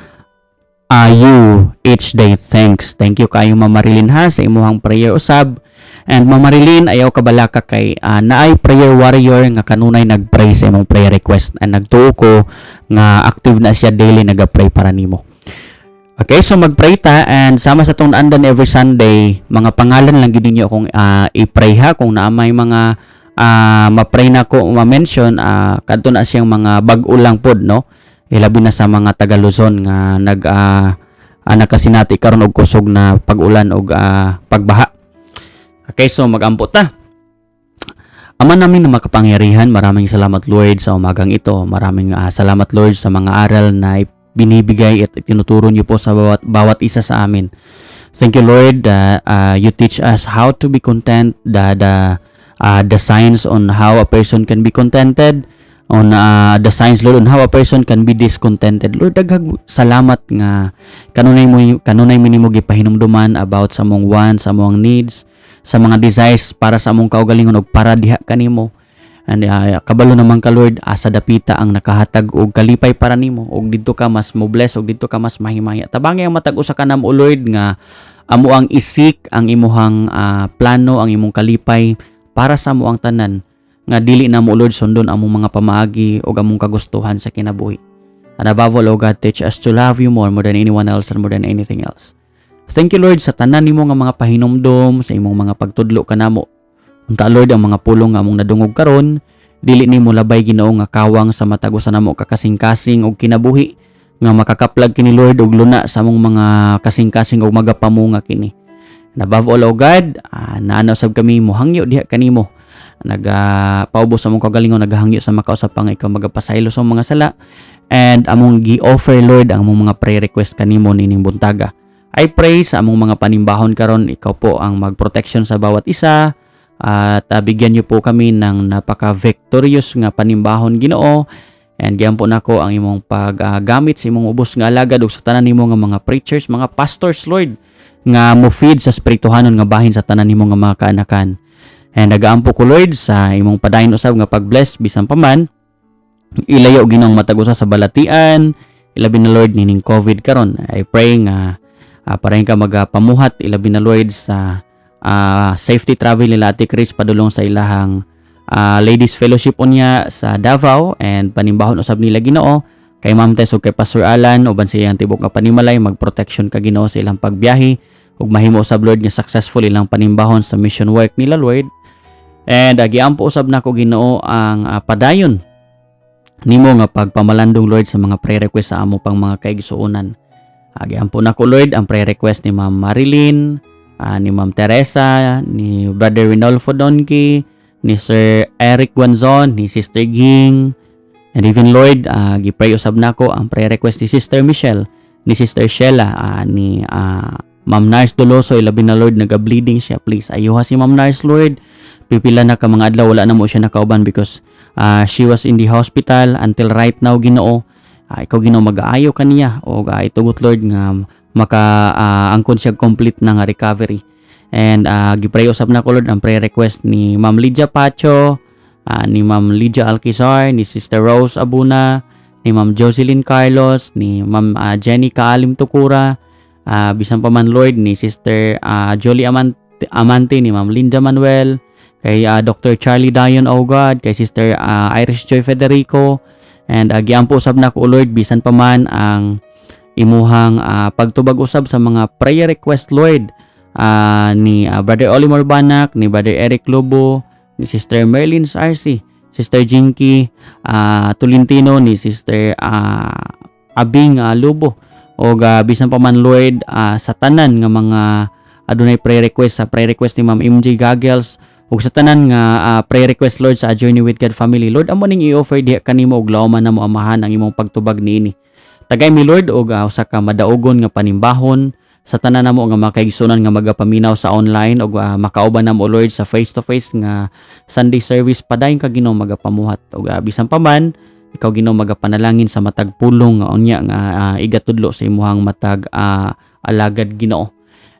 you each day. Thanks." Thank you kayo, Ma'am Marilyn, ha, sa imuhang prayer usab. And Ma'am Marilyn, ayaw kabalaka kay naay prayer warrior nga kanunay nagpray sa imong prayer request and nagtuo ko nga active na siya, daily nagapray para nimo. Okay, so magpray ta and sama sa tong andan every Sunday, mga pangalan lang gid ninyo kung i-pray ha. Kung naa may mga ma-pray na ko ma-mention, kadto na siyang mga bag-o lang pod, no? Ilabi na sa mga taga Luzon nga nag nakasinati karon og kusog na pag-ulan og pagbaha. Okay, so magampo ta. Ama namin na makapangyarihan, maraming salamat, Lord, sa umagang ito. Maraming salamat, Lord, sa mga aral na binibigay at tinuturo niyo po sa bawat isa sa amin. Thank you, Lord, that you teach us how to be content, the signs on how a person can be contented. on the signs, Lord, on how a person can be discontented. Lord, daghag salamat nga kanunay mi nimo gipahinumduman about sa among wants, sa among needs, sa mga desires para sa among kaugalingon ug para diha kanimo. And kabalo naman ka, Lord, asa dapita ang nakahatag og kalipay para nimo ug didto ka mas mo bless ug didto ka mas mahimaya. Tabangi ang matag usa ka namo, Lord, nga amo ang i-seek ang imuhang plano, ang imong kalipay para sa amo ang tanan nga dili na mo, Lord, sundon among mga pamaagi ug among kagustuhan sa kinabuhi. And above all, O God, teach us to love you more, more than anyone else and more than anything else. Thank you, Lord, sa tanan nimo nga mga pahinumdom, sa imong mga pagtudlo kanamo. Unta, Lord, ang mga pulong nga among nadungog karon, dili nimo labay, Ginoo, nga kawang sa matag usa namo ka kasing-kasing og kinabuhi nga makakaplag kini, Lord, og luna sa among mga kasing-kasing og magapamunga kini. And above all, O God, naana usab kami mohangyo diha kanimo. Naga paubos sa among kagalingon, nagahangyo sa makausap pa nga ikaw magapasaylo sa among mga sala and among gi-offer, Lord, ang among mga prayer request kanimo nining buntaga. I pray sa among mga panimbahon karon, ikaw po ang mag-protection sa bawat isa at bigyan niyo po kami ng napaka-victorious nga panimbahon, Ginoo. And giampo nako ang imong paggamit sa imong ubos nga alagad ug sa tanan nimo nga mga preachers, mga pastors, Lord, nga mo feed sa espirituhanon nga bahin sa tanan nimo nga mga kaanakan. And nagaampo ko, Lord, sa imong padayon usab nga pag-bless bisan pa man ilayo, Ginoong, matag usa sa balatian, ilabi na, Lord, nining COVID karon. I pray nga parahin ka magapamuhat, ilabi na, Lord, sa safety travel nila Ate Chris padulong sa ilahang Ladies Fellowship unya sa Davao and panimbahon usab nila, Ginoo, kay Ma'am Tess ug kay Pastor Alan uban sa iyang tibok nga panimalay. Mag-protection ka, Ginoo, sa ilang pagbiyahe ug mahimo usab, Lord, nga successful ilang panimbahon sa mission work nila, Lord. And giampo usab nako, Ginoo, ang padayon nimo nga pagpamalandong, Lord, sa mga prayer request sa amo pang mga kaigsuonan. Giampo nako, Lord, ang prayer request ni Ma'am Marilyn, ni Ma'am Teresa, ni Brother Rinolfo Donki, ni Sir Eric Guanzon, ni Sister Ging, and even, Lord, gi-pray usab nako ang prayer request ni Sister Michelle, ni Sister Sheila, ni Ma'am Nars Doloso, ilabi na, Lord, naga-bleeding siya. Please, ayuha si Ma'am Nars, Lord. Pipila na ka mga adlaw wala na mo siya nakauban because she was in the hospital until right now, Ginoo. Ikaw, Ginoo, mag-aayo kaniya o itugot, Lord, nga maka angkon siya complete na nga recovery. And gipray usab nako, Lord, ang prayer request ni Ma'am Lydia Pacho, ni Ma'am Lydia Alquizar, ni Sister Rose Abuna, ni Ma'am Jocelyn Carlos, ni Ma'am Jenny Kaalim Tukura, bisan pa man, Lord, ni Sister Jolie Amante, ni Ma'am Linda Manuel, kay Dr. Charlie Dion, oh God, kay Sister Iris Joy Federico, and giampo usab nako, Lord, bisan pa man ang imuhang pagtubag usab sa mga prayer request, Lord, ni Brother Olimor Banak, ni Brother Eric Lobo, ni Sister Merlin RC, Sister Jinky Tolentino, ni Sister Abing Lobo, o bisan pa man, Lord, sa tanan nga mga adunay prayer request, sa prayer request ni Ma'am MJ Gagels ug sa tanan nga prayer request, Lord, sa A Journey with God family. Lord, amo ning i-offer diha kanimo ug lawman namo, Amahan, ang imong pagtubag niini. Tagay mi, Lord, og usa ka madaugon nga panimbahon sa tanan namo nga makaigsunan nga magapaminaw sa online ug makauban namo, Lord, sa face to face nga Sunday service. Padayon ka, Ginoo, magapamuhat ug bisan pa man ikaw, Ginoo, magapanalangin sa matag pulong nga unya nga igatudlo sa imuhang matag alagad, Ginoo.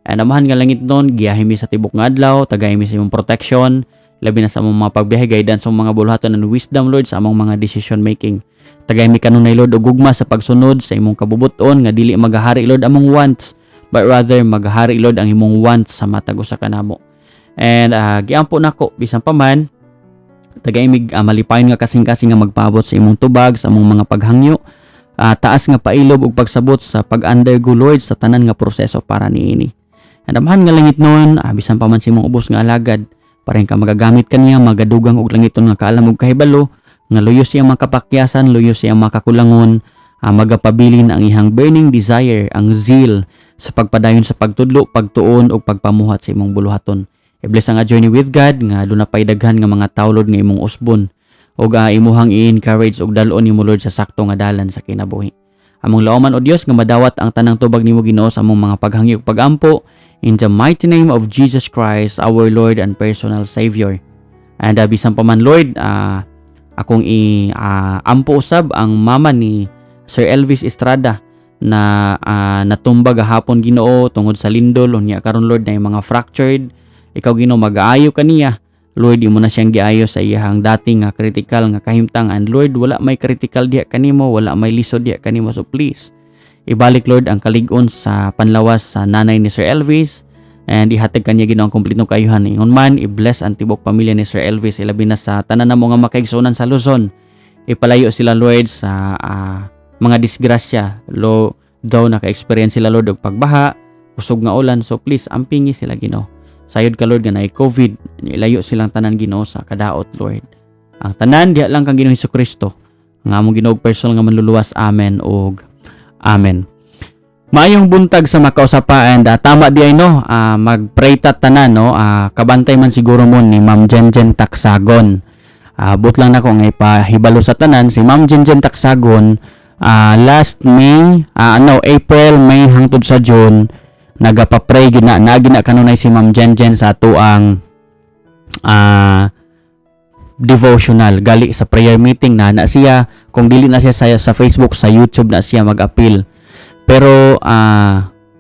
And Amahan nga langit nun, giyahe mi sa tibok nga adlaw, tagay mi sa imong protection, labi na sa among mga pagbiyahe, guidance sa among mga buluhaton and wisdom, Lord, sa among mga decision making. Tagay mi kanunay, Lord, og gugma sa pagsunod sa imong kabubuton nga dili magahari, Lord, among wants, but rather magahari, Lord, ang imong wants sa matag usa kanamo. And giampo nako bisan pa man tagay mig malipayon nga kasing-kasing nga magpaabot sa imong tubag sa among mga paghangyo, taas nga pailob ug pagsabot sa pag-undergo, Lord, sa tanan nga proseso para niini. And Amahan nga langit nun, bisan pa man sa imong ubos nga alagad, parehin ka magagamit kaniya, magadugang og langiton nga kaalam ug kahibalo, nga luyo siya makapakyasan, luyo siya makakulangon, magapabilin ang ihang burning desire, ang zeal sa pagpadayon sa pagtudlo, pagtuon ug pagpamuhat sa imong buluhaton. I-bless ang A Journey with God nga duna pay daghan nga mga tawo, Lord, nga imong usbon ug imuhang i-encourage ug dal-on nimo, Lord, sa sakto nga dalan sa kinabuhi. Among lauman, O Dios, nga madawat ang tanang tubag nimo, Ginoo, sa among mga paghangyo ug pagampo in the mighty name of Jesus Christ, our Lord and personal Savior. And bisan pa man, Lord, Akong i ampo usab ang mama ni Sir Elvis Estrada na natumba gahapon, Ginoo, tungod sa lindol. Unya karon, Lord, na mga fractured. Ikaw, Ginoo, mag-aayo kaniya. Lord, imo na siyang giayo sa iyang dating nga critical nga kahimtang. And Lord, wala may critical diha kanimo, wala may lisod diha kanimo. So please, ibalik, Lord, ang kalig-on sa panlawas sa nanay ni Sir Elvis and ihatag kaniya, Ginoo, ang kompletong kaayuhan. Ingon man, i-bless ang tibok pamilya ni Sir Elvis, ilabi na sa tanan namo nga makaigsuonan sa Luzon. Ipalayo sila, Lord, sa mga disgrasya lo daw naka-experience sila, Lord, og pagbaha, kusog nga ulan. So please, ampingi sila, Ginoo. Sayod ka, Lord, nga naay COVID. Ilayo silang tanan, Ginoo, sa kadaot, Lord. Ang tanan diha lang kang Ginoo Kristo nga among Ginoo, personal nga manluluwas. Amen ug amen. Maayong buntag sa makausapa and tama di ay, no, magpray ta tanan, no, kabantay man siguro mo ni Ma'am Jenjen Taksagon. But lang nako nga ipahibalo sa tanan si Ma'am Jenjen Taksagon, last May, no, April, May hangtod sa June nagapa-pray gid na na kanunay si Ma'am Jenjen sa atuang devotional. Gali sa prayer meeting na na siya. Kung dili na siya sa Facebook, sa YouTube na siya mag-appeal. Pero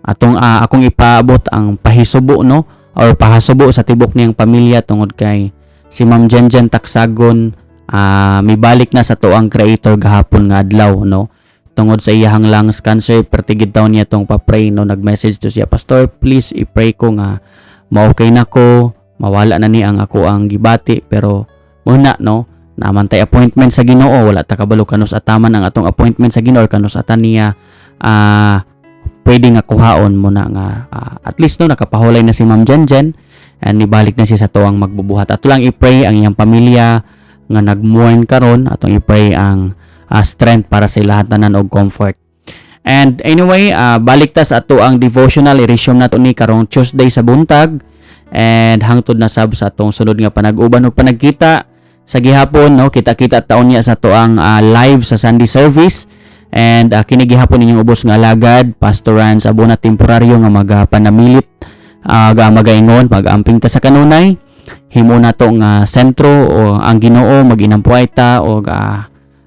atong akong ipaabot ang pahisubo, no, or pahasubo sa tibok niyang pamilya tungod kay si Ma'am Jenjen Taksagon mibalik na sa tuang Creator gahapon nga adlaw, no, tungod sa iyahang lungs cancer. Pertigid daw niya tong pa-pray, no. Nag-message to siya, "Pastor, please i-pray ko nga ma-okay na ko, mawala na ni ang ako ang gibati." Pero muna, no, namantay appointment sa Ginoo. Wala ta kabalo kanus ataman ang atong appointment sa Ginoo or kanus atan niya pwede nga kuhaon mo na nga at least, no, nakapahulay na si Ma'am Jenjen and ibalik na siya sa tuang magbubuhat. Ato lang i-pray ang iyang pamilya nga nag-mourn karon. Atong i-pray ang strength para sa lahat tanan og comfort. And anyway, balik ta sa ato ang devotional. I-resume nato ni karong Tuesday sa buntag and hangtod na sab sa atong sunod nga panag-uban ug panagkita sa gihapon, no. Kita-kita taon niya sa atoang live sa Sunday service. And kini gihapon inyong ubos nga alagad, Pastor Rans Abona, temporaryo nga magapanamilit, ga magaingon, pag-amping ta sa kanunay. Himo nato nga sentro o ang Ginoo, maginampuay ta og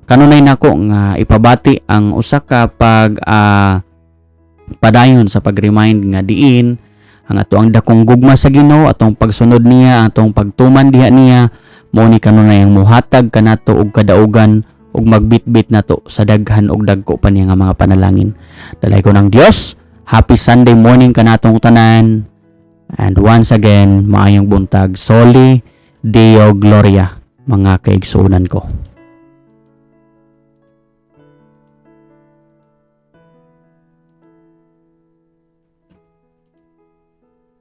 kanunay nako nga ipabati ang usa ka pag padayon sa pag-remind nga diin ang ato ang dakong gugma sa Ginoo, atong pagsunod niya, atong pagtuman diha niya, mao ni kanunay ang muhatag kanato og kadaugan ug magbitbit nato sa daghan og dagko pa niya nga mga panalangin. Dalaygon ang Dios. Happy Sunday morning kanatong tanan. And once again, maayong buntag. Soli Deo Gloria, mga kaigsuonan ko.